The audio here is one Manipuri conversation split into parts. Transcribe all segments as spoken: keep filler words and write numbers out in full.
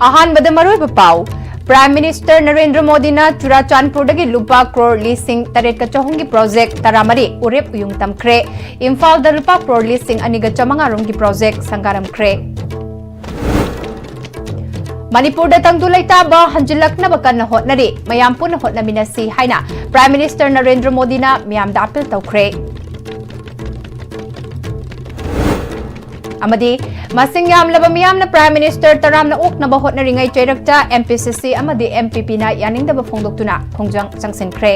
ꯑꯍꯥꯟꯕꯗ ꯃꯔꯨꯑꯣꯏꯕ ꯄꯥꯎ꯫ Prime Minister ꯅꯔꯦꯟꯗ꯭ꯔ ꯃꯣꯗꯤꯅ ꯆꯨꯔꯥꯆꯥꯟꯄꯨꯔꯗꯒꯤ ꯂꯨꯄꯥ ꯀ꯭ꯔꯣꯔ ꯂꯤꯁꯤꯡ ꯇꯔꯦꯠꯀ ꯆꯍꯨꯝꯒꯤ ꯄ꯭ꯔꯣꯖꯦꯛ ꯇꯔꯥꯃꯔꯤ ꯎꯔꯦꯞ ꯎꯌꯨꯡ ꯇꯝꯈ꯭ꯔꯦ꯫ ꯏꯝꯐꯥꯜꯗ ꯂꯨꯄꯥ ꯀ꯭ꯔꯣꯔ ꯂꯤꯁꯤꯡ ꯑꯅꯤꯒ ꯆꯥꯃꯉꯥ ꯔꯣꯝꯒꯤ ꯄ꯭ꯔꯣꯖꯦꯛ ꯁꯪꯒꯥꯔꯝꯈ꯭ꯔꯦ꯫ ꯃꯅꯤꯄꯨꯔꯗ ꯇꯪꯗꯨ ꯂꯩꯇꯥꯕ ꯍꯟꯖꯤꯜꯂꯛꯅꯕ ꯀꯟꯅ ꯍꯣꯠꯅꯔꯤ, ꯃꯌꯥꯝ ꯄꯨꯟꯅ ꯍꯣꯠꯅꯃꯤꯟꯅꯁꯤ ꯍꯥꯏꯅ Prime Minister ꯅꯔꯦꯟꯗ꯭ꯔ ꯃꯣꯗꯤꯅ ꯃꯤꯌꯥꯝꯗ ꯑꯥꯄꯤꯜ ꯇꯧꯈ꯭ꯔꯦ꯫ ꯑꯃꯗꯤ ꯃꯁꯤꯡ ꯌꯥꯝꯂꯕ ꯃꯤꯌꯥꯝꯅ Prime Minister ꯇꯔꯥꯝꯅ ꯑꯣꯛꯅꯕ ꯍꯣꯠꯅꯔꯤꯉꯩ ꯆꯩꯔꯛꯇ M P C C ꯑꯃꯗꯤ M P Pꯅ ꯌꯥꯅꯤꯡꯗꯕ ꯐꯣꯡꯗꯣꯛꯇꯨꯅ ꯈꯣꯡꯖꯪ ꯆꯪꯁꯤꯟꯈ꯭ꯔꯦ꯫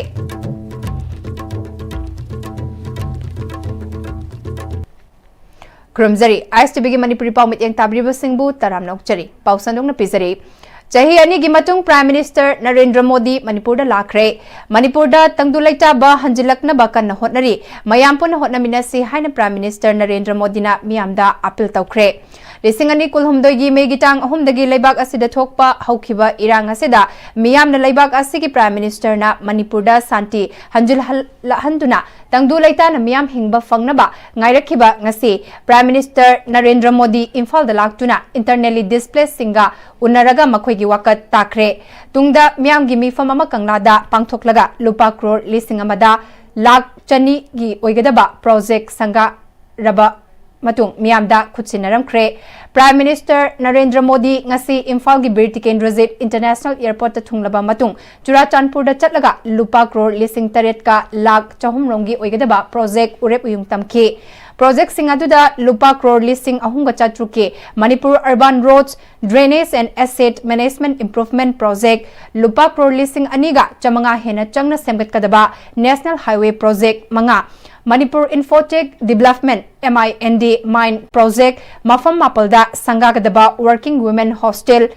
ꯈꯨꯔꯨꯝꯖꯔꯤ꯫ ISTVꯒꯤ ꯃꯅꯤꯄꯨꯔꯤ ꯄꯥꯎ ꯃꯤꯠꯌꯦꯡ ꯇꯥꯕꯤꯔꯤꯕꯁꯤꯡꯕꯨ ꯇꯔꯥꯝꯅ ꯑꯣꯛꯆꯔꯤ꯫ ꯄꯥꯎ ꯁꯟꯗꯣꯛꯅ ꯄꯤꯖꯔꯤ꯫ ꯆꯍꯤ ꯑꯅꯤꯒꯤ ꯃꯇꯨꯡ Prime Minister ꯅꯔꯦꯟꯗ꯭ꯔ ꯃꯣꯗꯤ ꯃꯅꯤꯄꯨꯔꯗ ꯂꯥꯛꯈ꯭ꯔꯦ꯫ ꯃꯅꯤꯄꯨꯔꯗ ꯇꯪꯗꯨ ꯂꯩꯇꯥꯕ ꯍꯟꯖꯤꯜꯂꯛꯅꯕ ꯀꯟꯅ ꯍꯣꯠꯅꯔꯤ꯫ ꯃꯌꯥꯝ ꯄꯨꯟꯅ ꯍꯣꯠꯅꯃꯤꯟꯅꯁꯤ ꯍꯥꯏꯅ Prime Minister ꯅꯔꯦꯟꯗ꯭ꯔ ꯃꯣꯗꯤꯅ ꯃꯤꯌꯥꯝꯗ ꯑꯥꯄꯤꯜ ꯇꯧꯈ꯭ꯔꯦ꯫ ꯂꯤꯁꯤꯡ ꯑꯅꯤ ꯀꯨꯟꯍꯨꯝꯗꯣꯏꯒꯤ ꯃꯦꯒꯤ ꯇꯥꯡ ꯑꯍꯨꯝꯗꯒꯤ ꯂꯩꯕꯥꯛ ꯑꯁꯤꯗ ꯊꯣꯛꯄ ꯍꯧꯈꯤꯕ ꯏꯔꯥꯡ ꯑꯁꯤꯗ ꯃꯤꯌꯥꯝꯅ ꯂꯩꯕꯥꯛ ꯑꯁꯤꯒꯤ Prime Ministerꯅ ꯃꯅꯤꯄꯨꯔꯗ ꯁꯥꯟꯇꯤ ꯍꯟꯖꯤꯜꯍꯜꯂꯛꯍꯟꯗꯨꯅ ꯇꯪꯗꯨ ꯂꯩꯇꯥꯅ ꯃꯤꯌꯥꯝ ꯍꯤꯡꯕ ꯐꯪꯅꯕ ꯉꯥꯏꯔꯛꯈꯤꯕ ꯉꯁꯤ Prime Minister ꯅꯔꯦꯟꯗ꯭ꯔ ꯃꯣꯗꯤ ꯏꯝꯐꯥꯜꯗ ꯂꯥꯛꯇꯨꯅ internally displacedꯁꯤꯡꯒ ꯎꯅꯔꯒ ꯃꯈꯣꯏꯒꯤ ꯋꯥꯀꯠ ꯇꯥꯈ꯭ꯔꯦ꯫ ꯇꯨꯡꯗ ꯃꯤꯌꯥꯝꯒꯤ ꯃꯤꯐꯝ ꯑꯃ ꯀꯪꯂꯥꯗ ꯄꯥꯡꯊꯣꯛꯂꯒ ꯂꯨꯄꯥ ꯀ꯭ꯔꯣꯔ ꯂꯤꯁꯤꯡ ꯑꯃꯗ ꯂꯥꯈ ꯆꯅꯤꯒꯤ ꯑꯣꯏꯒꯗꯕ ꯄ꯭ꯔꯣꯖꯦꯛ ꯁꯪꯒꯥꯔꯕ ꯃꯇꯨꯡ ꯃꯤꯌꯥꯝꯗ ꯈꯨꯠꯁꯤꯟꯅꯔꯝꯈ꯭ꯔꯦ꯫ Prime Minister ꯅꯔꯦꯟꯗ꯭ꯔ ꯃꯣꯗꯤ ꯉꯁꯤ ꯏꯝꯐꯥꯜꯒꯤ ꯕꯤꯔ ꯇꯤꯀꯦꯟꯗ꯭ꯔꯖꯤꯠ International Airportꯇ ꯊꯨꯡꯂꯕ ꯃꯇꯨꯡ ꯆꯨꯔꯥꯆꯥꯟꯄꯨꯔꯗ ꯆꯠꯂꯒ ꯂꯨꯄꯥ ꯀ꯭ꯔꯣꯔ ꯂꯤꯁꯤꯡ ꯇꯔꯦꯠꯀ ꯂꯥꯈ ꯆꯍꯨꯝ ꯔꯣꯝꯒꯤ ꯑꯣꯏꯒꯗꯕ ꯄ꯭ꯔꯣꯖꯦꯛ ꯎꯔꯦꯞ ꯎꯌꯨꯡ ꯇꯝꯈꯤ꯫ ꯄ꯭ꯔꯣꯖꯦꯛꯁꯤꯡ ꯑꯗꯨꯗ ꯂꯨꯄꯥ ꯀ꯭ꯔꯣꯔ ꯂꯤꯁꯤꯡ ꯑꯍꯨꯝꯒ ꯆꯥꯇ꯭ꯔꯨꯛꯀꯤ Manipur Urban Roads, Drainage and Asset Management Improvement Project, ꯂꯨꯄꯥ ꯀ꯭ꯔꯣꯔ ꯂꯤꯁꯤꯡ ꯑꯅꯤꯒ ꯆꯥꯃꯉꯥ ꯍꯦꯟꯅ ꯆꯪꯅ ꯁꯦꯝꯒꯠꯀꯗꯕ National Highway Project ꯃꯉꯥ, Manipur Infotech Development, M I N D, Mine Project, ꯃꯐꯝ ꯃꯥꯄꯜꯗ ꯁꯪꯒꯥꯒꯗꯕ Working Women Hostel,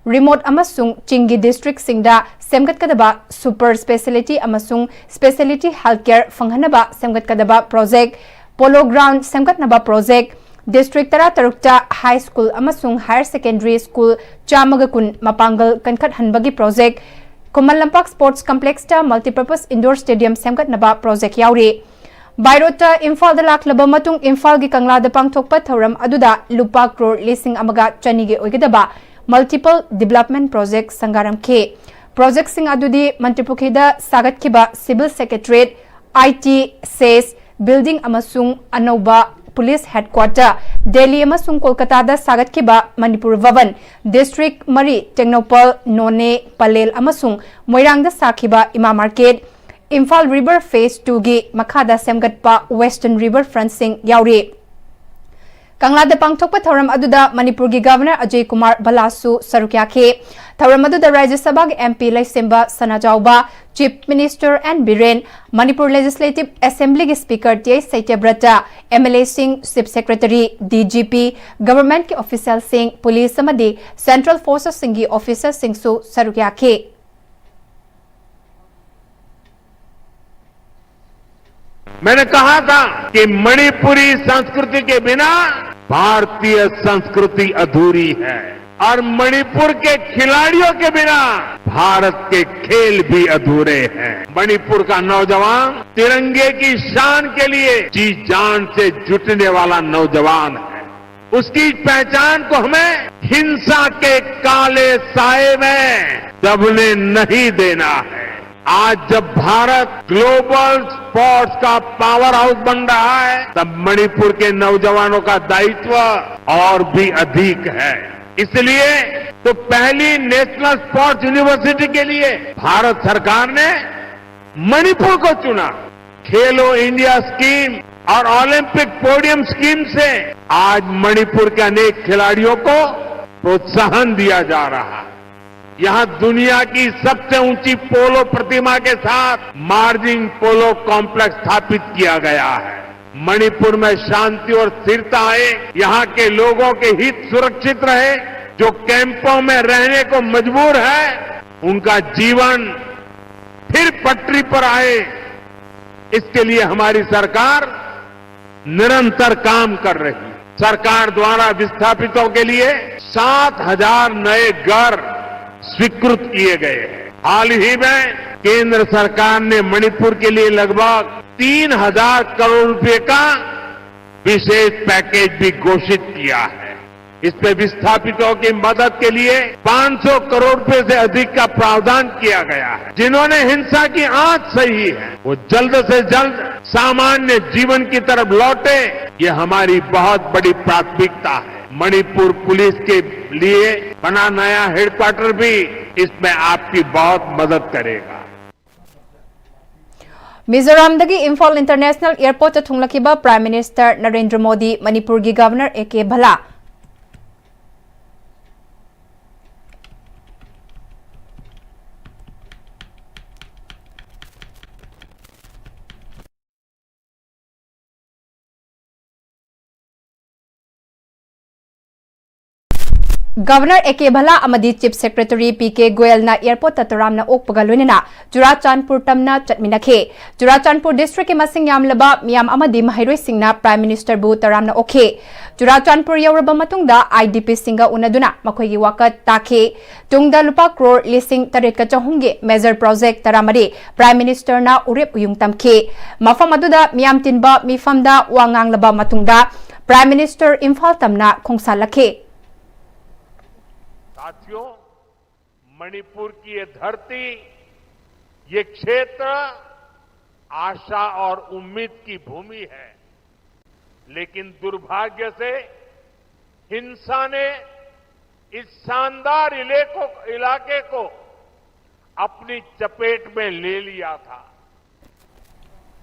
remote ꯑꯃꯁꯨꯡ ꯆꯤꯡꯒꯤ districtꯁꯤꯡꯗ ꯁꯦꯝꯒꯠꯀꯗꯕ super speciality ꯑꯃꯁꯨꯡ speciality healthcare ꯐꯪꯍꯟꯅꯕ ꯁꯦꯝꯒꯠꯀꯗꯕ project, Polo Ground ꯁꯦꯝꯒꯠꯅꯕ project, district ꯇꯔꯥꯇꯔꯨꯛꯇ high school ꯑꯃꯁꯨꯡ higher secondary school ꯆꯥꯝꯃꯒ ꯀꯨꯟ ꯃꯄꯥꯡꯒꯜ ꯀꯟꯈꯠꯍꯟꯕꯒꯤ project, Khuman Lampak Sports Complexꯇ multipurpose indoor stadium ꯁꯦꯝꯒꯠꯅꯕ project ꯌꯥꯎꯔꯤ꯫ By roadꯇ ꯏꯝꯐꯥꯜꯗ ꯂꯥꯛꯂꯕ ꯃꯇꯨꯡ ꯏꯝꯐꯥꯜꯒꯤ ꯀꯪꯂꯥꯗ ꯄꯥꯡꯊꯣꯛꯄ ꯊꯧꯔꯝ ꯑꯗꯨꯗ ꯂꯨꯄꯥ ꯀ꯭ꯔꯣꯔ ꯂꯤꯁꯤꯡ ꯑꯃꯒ ꯆꯅꯤꯒꯤ ꯑꯣꯏꯒꯗꯕ multiple development project ꯁꯪꯒꯥꯔꯝꯈꯤ꯫ Projectꯁꯤꯡ ꯑꯗꯨꯗꯤ ꯃꯟꯇ꯭ꯔꯤꯄꯨꯈ꯭ꯔꯤꯗ ꯁꯥꯒꯠꯈꯤꯕ civil secretariat, I T, SEZ building ꯑꯃꯁꯨꯡ ꯑꯅꯧꯕ police headquarter, ꯗꯦꯜꯂꯤ ꯑꯃꯁꯨꯡ ꯀꯣꯜꯀꯇꯥꯗ ꯁꯥꯒꯠꯈꯤꯕ ꯃꯅꯤꯄꯨꯔ ꯚꯕꯟ, district ꯃꯔꯤ, ꯇꯦꯡꯅꯧꯄꯜ, ꯅꯣꯅꯦ, ꯄꯂꯦꯜ ꯑꯃꯁꯨꯡ ꯃꯣꯏꯔꯥꯡꯗ ꯁꯥꯈꯤꯕ ꯏꯃꯥ market, ꯏꯝꯐꯥꯜ River Phase twoꯒꯤ ꯃꯈꯥꯗ ꯁꯦꯝꯒꯠꯄ Western River Frontꯁꯤꯡ ꯌꯥꯎꯔꯤ꯫ ꯀꯪꯂꯥꯗ ꯄꯥꯡꯊꯣꯛꯄ ꯊꯧꯔꯝ ꯑꯗꯨꯗ ꯃꯅꯤꯄꯨꯔꯒꯤ Governor ꯑꯖꯌ ꯀꯨꯃꯥꯔ ꯚꯜꯂꯥꯁꯨ ꯁꯔꯨꯛ ꯌꯥꯈꯤ꯫ ꯊꯧꯔꯝ ꯑꯗꯨꯗ ꯔꯥꯖ꯭ꯌ ꯁꯚꯥꯒꯤ M P ꯂꯩꯁꯦꯝꯕ Sanajaoba, Chief Minister N Biren, Manipur Legislative Assemblyꯒꯤ Speaker T I ꯁꯇ꯭ꯌꯕ꯭ꯔꯇ, M L Aꯁꯤꯡ, Chief Secretary, D G P, Governmentꯀꯤ officialꯁꯤꯡ, police ꯑꯃꯗꯤ Central Forcesꯁꯤꯡꯒꯤ officerꯁꯤꯡꯁꯨ ꯁꯔꯨꯛ ꯌꯥꯈꯤ꯫ मैंने कहा था कि मणिपुरी संस्कृति के बिना भारतीय संस्कृति अधूरी है और मणिपुर के खिलाड़ियों के बिना भारत के खेल भी अधूरे हैं। मणिपुर का नौजवान तिरंगे की शान के लिए जी जान से जुटने वाला नौजवान है। उसकी पहचान को हमें हिंसा के काले साए में दबने नहीं देना है। आज जब भारत global sports का powerhouse बन रहा है, तब मणिपुर के नौजवानों का दायित्व और भी अधिक है। इसलिए तो पहली National Sports University के लिए भारत सरकार ने मणिपुर को चुना। खेलो इंडिया स्कीम और ओलंपिक पोडियम स्कीम से आज मणिपुर के अनेक खिलाड़ियों को प्रोत्साहन दिया जा रहा है। यहां दुनिया की सबसे ऊंची पोलो प्रतिमा के साथ मार्जिंग पोलो कॉम्प्लेक्स स्थापित किया गया है। मणिपुर में शांति और स्थिरता आए, यहां के लोगों के हित सुरक्षित रहे, जो कैंपों में रहने को मजबूर है, उनका जीवन फिर पटरी पर आए, इसके लिए हमारी सरकार निरंतर काम कर रही है। सरकार द्वारा विस्थापितों के लिए सात हजार नए घर स्वीकृत किए गए हैं। हाल ही में केंद्र सरकार ने मणिपुर के लिए लगभग तीन हजार करोड़ रुपए का विशेष पैकेज भी घोषित किया है। इसमें विस्थापितों की मदद के लिए पाँच सौ करोड़ रुपए से अधिक का प्रावधान किया गया है। जिन्होंने हिंसा की आंच सही है, वो जल्द से जल्द सामान्य जीवन की तरफ लौटे, ये हमारी बहुत बड़ी प्राथमिकता है। मणिपुर पुलिस के लिए बना नया हेडक्वार्टर भी इसमें आपकी बहुत मदद करेगा। ꯃꯤꯖꯣꯔꯥꯝꯗꯒꯤ ꯏꯝꯐꯥꯜ ꯏꯟꯇꯔꯅꯦꯁꯅꯦꯜ ꯑꯦꯌꯔꯄꯣꯔꯠꯇ ꯊꯨꯡꯂꯛꯈꯤꯕ ꯄ꯭ꯔꯥꯏꯝ ꯃꯤꯅꯤꯁꯇꯔ ꯅꯔꯦꯟꯗ꯭ꯔ ꯃꯣꯗꯤ, ꯃꯅꯤꯄꯨꯔꯒꯤ governor A K ꯚꯂꯥ꯫ Governor A K ꯚꯂꯥ ꯑꯃꯗꯤ ꯆꯤꯐ ꯁꯦꯀ꯭ꯔꯦꯇꯔꯤ ꯄꯤ ꯀꯦ ꯒꯣꯌꯜꯅ ꯑꯦꯌꯔꯄꯣꯔꯠꯇ ꯇꯔꯥꯝꯅ ꯑꯣꯛꯄꯒ ꯂꯣꯏꯅꯅ ꯆꯨꯔꯥꯆꯥꯟꯄꯨꯔ ꯇꯝꯅ ꯆꯠꯃꯤꯟꯅꯈꯤ꯫ ꯆꯨꯔꯥꯆꯥꯟꯄꯨꯔ ꯗꯤꯁꯇ꯭ꯔꯤꯛꯀꯤ ꯃꯁꯤꯡ ꯌꯥꯝꯂꯕ ꯃꯤꯌꯥꯝ ꯑꯃꯗꯤ ꯃꯍꯩꯔꯣꯏꯁꯤꯡꯅ ꯄ꯭ꯔꯥꯏꯝ ꯃꯤꯅꯤꯁꯇꯔꯕꯨ ꯇꯔꯥꯝꯅ ꯑꯣꯛꯈꯤ꯫ ꯆꯨꯔꯥꯆꯥꯟꯄꯨꯔ ꯌꯧꯔꯕ ꯃꯇꯨꯡꯗ ꯑꯥꯏ ꯗꯤ ꯄꯤꯁꯤꯡꯒ ꯎꯅꯗꯨꯅ ꯃꯈꯣꯏꯒꯤ ꯋꯥꯀꯠ ꯇꯥꯈꯤ꯫ ꯇꯨꯡꯗ ꯂꯨꯄꯥ ꯀ꯭ꯔꯣꯔ ꯂꯤꯁꯤꯡ ꯇꯔꯦꯠꯀ ꯆꯍꯨꯝꯒꯤ ꯃꯦꯖꯔ ꯄ꯭ꯔꯣꯖꯦꯛ ꯇꯔꯥꯃꯔꯤ ꯄ꯭ꯔꯥꯏꯝ ꯃꯤꯅꯤꯁꯇꯔꯅ ꯎꯔꯦꯞ ꯎꯌꯨꯡ ꯇꯝꯈꯤ꯫ ꯃꯐꯝ ꯑꯗꯨꯗ ꯃꯤꯌꯥꯝ ꯇꯤꯟꯕ ꯃꯤꯐꯝꯗ ꯋꯥ ꯉꯥꯡꯂꯕ ꯃꯇꯨꯡꯗ ꯄ꯭ꯔꯥꯏꯝ ꯃꯤꯅꯤꯁꯇꯔ ꯏꯝꯐꯥꯜ ꯇꯝꯅ ꯈꯣꯡꯁꯥꯜꯂꯛꯈꯤ꯫ साथियों, मणिपुर की ये धरती, ये क्षेत्र आशा और उम्मीद की भूमि है, लेकिन दुर्भाग्य से हिंसा ने इस शानदार इलेको-, इलाके को अपनी चपेट में ले लिया था।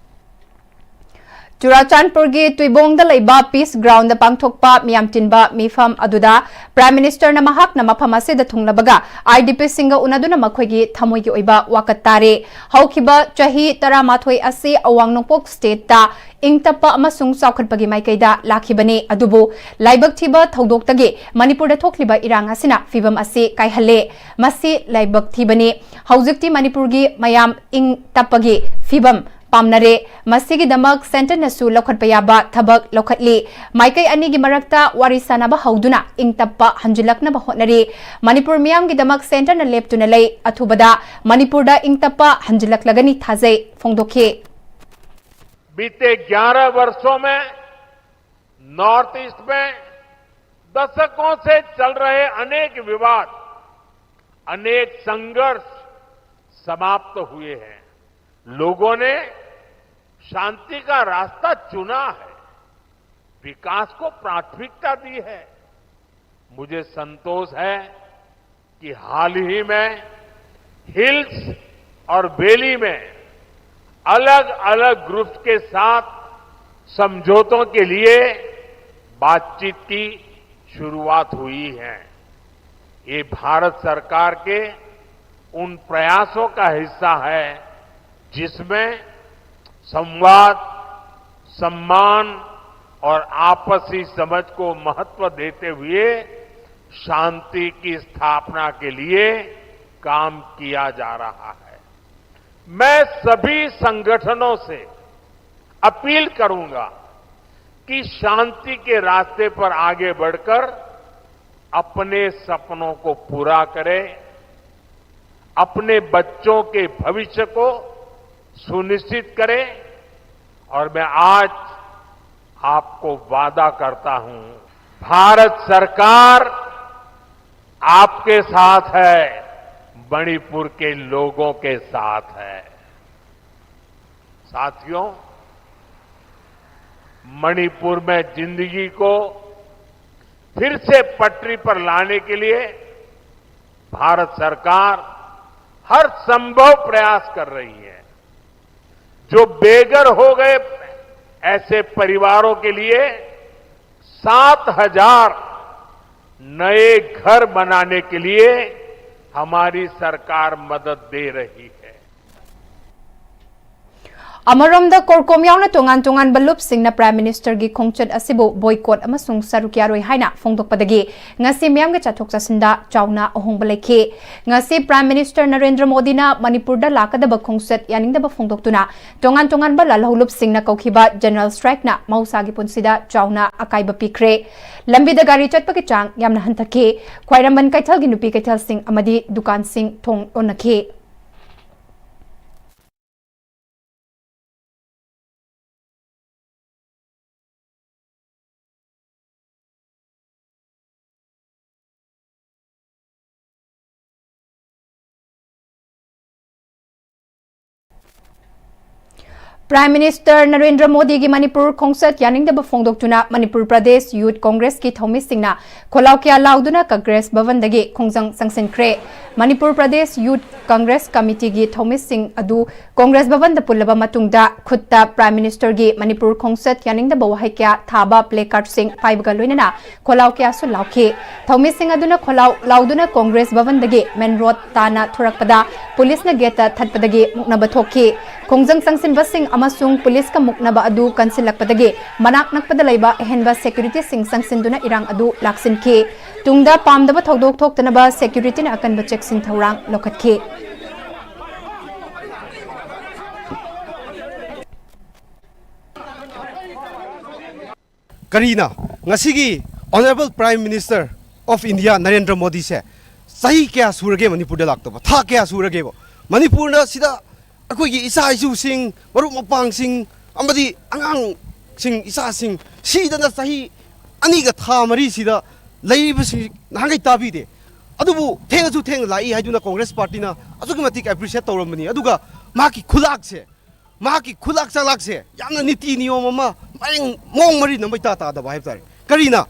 ꯆꯨꯔꯥꯆꯥꯟꯄꯨꯔꯒꯤ ꯇꯨꯏꯕꯣꯡꯗ ꯂꯩꯕ ꯄꯤꯁ ꯒ꯭ꯔꯥꯎꯟꯗ ꯄꯥꯡꯊꯣꯛꯄ ꯃꯤꯌꯥꯝ ꯇꯤꯟꯕ ꯃꯤꯐꯝ ꯑꯗꯨꯗ ꯄ꯭ꯔꯥꯏꯝ ꯃꯤꯅꯤꯁꯇꯔꯅ ꯃꯍꯥꯛꯅ ꯃꯐꯝ ꯑꯁꯤꯗ ꯊꯨꯡꯂꯕꯒ ꯑꯥꯏ ꯗꯤ ꯄꯤꯁꯤꯡꯒ ꯎꯅꯗꯨꯅ ꯃꯈꯣꯏꯒꯤ ꯊꯃꯣꯏꯒꯤ ꯑꯣꯏꯕ ꯋꯥꯀꯠ ꯇꯥꯔꯦ꯫ ꯍꯧꯈꯤꯕ ꯆꯍꯤ ꯇꯔꯥꯃꯥꯊꯣꯏ ꯑꯁꯤ ꯑꯋꯥꯡ ꯅꯣꯡꯄꯣꯛ ꯁ꯭ꯇꯦꯠꯇ ꯏꯪ ꯇꯞꯄ ꯑꯃꯁꯨꯡ ꯆꯥꯎꯈꯠꯄꯒꯤ ꯃꯥꯏꯀꯩꯗ ꯂꯥꯛꯈꯤꯕꯅꯤ, ꯑꯗꯨꯕꯨ ꯂꯥꯏꯕꯛ ꯊꯤꯕ ꯊꯧꯗꯣꯛꯇꯒꯤ ꯃꯅꯤꯄꯨꯔꯗ ꯊꯣꯛꯂꯤꯕ ꯏꯔꯥꯡ ꯑꯁꯤꯅ ꯐꯤꯕꯝ ꯑꯁꯤ ꯀꯥꯏꯍꯜꯂꯦ꯫ ꯃꯁꯤ ꯂꯥꯏꯕꯛ ꯊꯤꯕꯅꯤ꯫ ꯍꯧꯖꯤꯛꯇꯤ ꯃꯅꯤꯄꯨꯔꯒꯤ ꯃꯌꯥꯝ ꯏꯪ ꯇꯞꯄꯒꯤ ꯐꯤꯕꯝ ꯄꯥꯝꯅꯔꯦ꯫ ꯃꯁꯤꯒꯤꯗꯃꯛ ꯁꯦꯟꯇꯔꯅꯁꯨ ꯂꯧꯈꯠꯄ ꯌꯥꯕ ꯊꯕꯛ ꯂꯧꯈꯠꯂꯤ꯫ ꯃꯥꯏꯀꯩ ꯑꯅꯤꯒꯤ ꯃꯔꯛꯇ ꯋꯥꯔꯤ ꯁꯥꯅꯕ ꯍꯧꯗꯨꯅ ꯏꯪ ꯇꯞꯄ ꯍꯟꯖꯤꯜꯂꯛꯅꯕ ꯍꯣꯠꯅꯔꯤ꯫ ꯃꯅꯤꯄꯨꯔ ꯃꯤꯌꯥꯝꯒꯤꯗꯃꯛ ꯁꯦꯟꯇꯔꯅ ꯂꯦꯞꯇꯨꯅ ꯂꯩ꯫ ꯑꯊꯨꯕꯗ ꯃꯅꯤꯄꯨꯔꯗ ꯏꯪ ꯇꯞꯄ ꯍꯟꯖꯤꯜꯂꯛꯂꯒꯅꯤ ꯊꯥꯖꯩ ꯐꯣꯡꯗꯣꯛꯈꯤ꯫ बीते ग्यारह वर्षों में नॉर्थ ईस्ट में दशकों से चल रहे अनेक विवाद, अनेक संघर्ष समाप्त हुए हैं। लोगों ने शांति का रास्ता चुना है, विकास को प्राथमिकता दी है। मुझे संतोष है कि हाल ही में हिल्स और वैली में अलग-अलग ग्रुप्स के साथ समझौतों के लिए बातचीत की शुरुआत हुई है। ये भारत सरकार के उन प्रयासों का हिस्सा है, जिसमें संवाद, सम्मान और आपसी समझ को महत्व देते हुए शांति की स्थापना के लिए काम किया जा रहा है। मैं सभी संगठनों से अपील करूंगा कि शांति के रास्ते पर आगे बढ़कर अपने सपनों को पूरा करें, अपने बच्चों के भविष्य को सुनिश्चित करें। और मैं आज आपको वादा करता हूं, भारत सरकार आपके साथ है, मणिपुर के लोगों के साथ है। साथियों, मणिपुर में जिंदगी को फिर से पटरी पर लाने के लिए भारत सरकार हर संभव प्रयास कर रही है। जो बेघर हो गए, ऐसे परिवारों के लिए सात हज़ार नए घर बनाने के लिए हमारी सरकार मदद दे रही है। ꯑꯃꯔꯣꯝꯗ, ꯀꯣꯔꯀꯣꯝ ꯌꯥꯎꯅ ꯇꯣꯉꯥꯟ ꯇꯣꯉꯥꯟꯕ ꯂꯨꯞꯁꯤꯡꯅ Prime Ministerꯒꯤ ꯈꯣꯡꯆꯠ ꯑꯁꯤꯕꯨ boycott ꯑꯃꯁꯨꯡ ꯁꯔꯨꯛ ꯌꯥꯔꯣꯏ ꯍꯥꯏꯅ ꯐꯣꯡꯗꯣꯛꯄꯗꯒꯤ ꯉꯁꯤ ꯃꯤꯌꯥꯝꯒꯤ ꯆꯠꯊꯣꯛ ꯆꯠꯁꯤꯟꯗ ꯆꯥꯎꯅ ꯑꯍꯣꯡꯕ ꯂꯩꯈꯤ꯫ ꯉꯁꯤ Prime Minister ꯅꯔꯦꯟꯗ꯭ꯔ ꯃꯣꯗꯤꯅ ꯃꯅꯤꯄꯨꯔꯗ ꯂꯥꯛꯀꯗꯕ ꯈꯣꯡꯆꯠ ꯌꯥꯅꯤꯡꯗꯕ ꯐꯣꯡꯗꯣꯛꯇꯨꯅ ꯇꯣꯉꯥꯟ ꯇꯣꯉꯥꯟꯕ ꯂꯥꯜꯍꯧ ꯂꯨꯞꯁꯤꯡꯅ ꯀꯧꯈꯤꯕ general strikeꯅ ꯃꯍꯧꯁꯥꯒꯤ ꯄꯨꯟꯁꯤꯗ ꯆꯥꯎꯅ ꯑꯀꯥꯏꯕ ꯄꯤꯈ꯭ꯔꯦ꯫ ꯂꯝꯕꯤꯗ ꯒꯥꯔꯤ ꯆꯠꯄꯒꯤ ꯆꯥꯡ ꯌꯥꯝꯅ ꯍꯟꯊꯈꯤ꯫ ꯈ꯭ꯋꯥꯏꯔꯝꯕꯟ ꯀꯩꯊꯦꯜꯒꯤ ꯅꯨꯄꯤ ꯀꯩꯊꯦꯜꯁꯤꯡ ꯑꯃꯗꯤ ꯗꯨꯀꯥꯟꯁꯤꯡ ꯊꯣꯡ ꯂꯣꯟꯅꯈꯤ꯫ Prime Minister ꯅꯔꯦꯟꯗ꯭ꯔ ꯃꯣꯗꯤꯒꯤ ꯃꯅꯤꯄꯨꯔ ꯈꯣꯡꯆꯠ ꯌꯥꯅꯤꯡꯗꯕ ꯐꯣꯡꯗꯣꯛꯇꯨꯅ ꯃꯅꯤꯄꯨꯔ ꯄ꯭ꯔꯗꯦꯁ ꯌꯨꯊ ꯀꯣꯡꯒ꯭ꯔꯦꯁꯀꯤ ꯊꯧꯃꯤꯁꯤꯡꯅ ꯈꯣꯜꯂꯥꯎ ꯀꯌꯥ ꯂꯥꯎꯗꯨꯅ ꯀꯪꯒ꯭ꯔꯦꯁ ꯚꯕꯟꯗꯒꯤ ꯈꯣꯡꯖꯪ ꯆꯪꯁꯤꯟꯈ꯭ꯔꯦ꯫ ꯃꯅꯤꯄꯨꯔ ꯄ꯭ꯔꯗꯦꯁ ꯌꯨꯊ ꯀꯪꯒ꯭ꯔꯦꯁ ꯀꯃꯤꯇꯤꯒꯤ ꯊꯧꯃꯤꯁꯤꯡ ꯑꯗꯨ ꯀꯣꯡꯒ꯭ꯔꯦꯁ ꯚꯕꯟꯗ ꯄꯨꯜꯂꯕ ꯃꯇꯨꯡꯗ ꯈꯨꯠꯇ Prime Ministerꯒꯤ ꯃꯅꯤꯄꯨꯔ ꯈꯣꯡꯆꯠ ꯌꯥꯅꯤꯡꯗꯕ ꯋꯥꯍꯩ ꯀꯌꯥ ꯊꯥꯕ placardꯁꯤꯡ ꯄꯥꯏꯕꯒ ꯂꯣꯏꯅꯅ ꯈꯣꯜꯂꯥꯎ ꯀꯌꯥꯁꯨ ꯂꯥꯎꯈꯤ꯫ ꯊꯧꯃꯤꯁꯤꯡ ꯑꯗꯨꯅ ꯈꯣꯜꯂꯥꯎ ꯂꯥꯎꯗꯨꯅ ꯀꯣꯡꯒ꯭ꯔꯦꯁ ꯚꯕꯟꯗꯒꯤ main road ꯇꯥꯅ ꯊꯣꯔꯛꯄꯗ ꯄꯨꯂꯤꯁꯅ gateꯇ ꯊꯠꯄꯗꯒꯤ ꯃꯨꯛꯅꯕ ꯊꯣꯛꯈꯤ꯫ ꯈꯣꯡꯖꯪ ꯆꯪꯁꯤꯟꯕꯁꯤꯡ ꯑꯃꯁꯨꯡ ꯄꯨꯂꯤꯁꯀ ꯃꯨꯛꯅꯕ ꯑꯗꯨ ꯀꯟꯁꯤꯜꯂꯛꯄꯗꯒꯤ ꯃꯅꯥꯛ ꯅꯛꯄꯗ ꯂꯩꯕ ꯑꯍꯦꯟꯕ securityꯁꯤꯡ ꯆꯪꯁꯤꯟꯗꯨꯅ ꯏꯔꯥꯡ ꯑꯗꯨ ꯂꯥꯛꯁꯤꯟꯈꯤ꯫ ꯇꯨꯡꯗ ꯄꯥꯝꯗꯕ ꯊꯧꯗꯣꯛ ꯊꯣꯛꯇꯅꯕ securityꯅ ꯑꯀꯟꯕ ꯆꯦꯛꯁꯤꯟ ꯊꯧꯔꯥꯡ ꯂꯧꯈꯠꯈꯤ꯫ ꯀꯔꯤꯅ ꯉꯁꯤꯒꯤ Honourable Prime Minister of India Narendra ꯃꯣꯗꯤꯁꯦ ꯆꯍꯤ ꯀꯌꯥ ꯁꯨꯔꯒꯦ ꯃꯅꯤꯄꯨꯔꯗ ꯂꯥꯛꯇꯕ? ꯊꯥ ꯀꯌꯥ ꯁꯨꯔꯒꯦꯕ? ꯃꯅꯤꯄꯨꯔꯅ ꯁꯤꯗ ꯑꯩꯈꯣꯏꯒꯤ ꯏꯆꯥ ꯏꯁꯨꯁꯤꯡ, ꯃꯔꯨꯞ ꯃꯄꯥꯡꯁꯤꯡ ꯑꯃꯗꯤ ꯑꯉꯥꯡꯁꯤꯡ, ꯏꯆꯥꯁꯤꯡ ꯁꯤꯗꯅ ꯆꯍꯤ ꯑꯅꯤꯒ ꯊꯥ ꯃꯔꯤꯁꯤꯗ ꯂꯩꯔꯤꯕꯁꯤ ꯅꯍꯥꯟꯈꯩ ꯇꯥꯕꯤꯗꯦ꯫ ꯑꯗꯨꯕꯨ ꯊꯦꯡꯉꯁꯨ ꯊꯦꯡꯅ ꯂꯥꯛꯏ ꯍꯥꯏꯗꯨꯅ ꯀꯣꯡꯒ꯭ꯔꯦꯁ ꯄꯥꯔꯇꯤꯅ ꯑꯁꯨꯛꯀꯤ ꯃꯇꯤꯛ appreciate ꯇꯧꯔꯝꯕꯅꯤ꯫ ꯑꯗꯨꯒ ꯃꯍꯥꯛꯀꯤ ꯈꯨꯂꯥꯛꯁꯦ, ꯃꯍꯥꯛꯀꯤ ꯈꯨꯂꯥꯛ ꯆꯂꯥꯛꯁꯦ ꯌꯥꯝꯅ ꯅꯤꯇꯤ ꯅꯤꯌꯣꯝ ꯑꯃ ꯃꯑꯣꯡ ꯃꯔꯤꯟ ꯑꯃ ꯏꯇꯥ ꯇꯥꯗꯕ ꯍꯥꯏꯕ ꯇꯥꯔꯦ꯫ ꯀꯔꯤꯅ?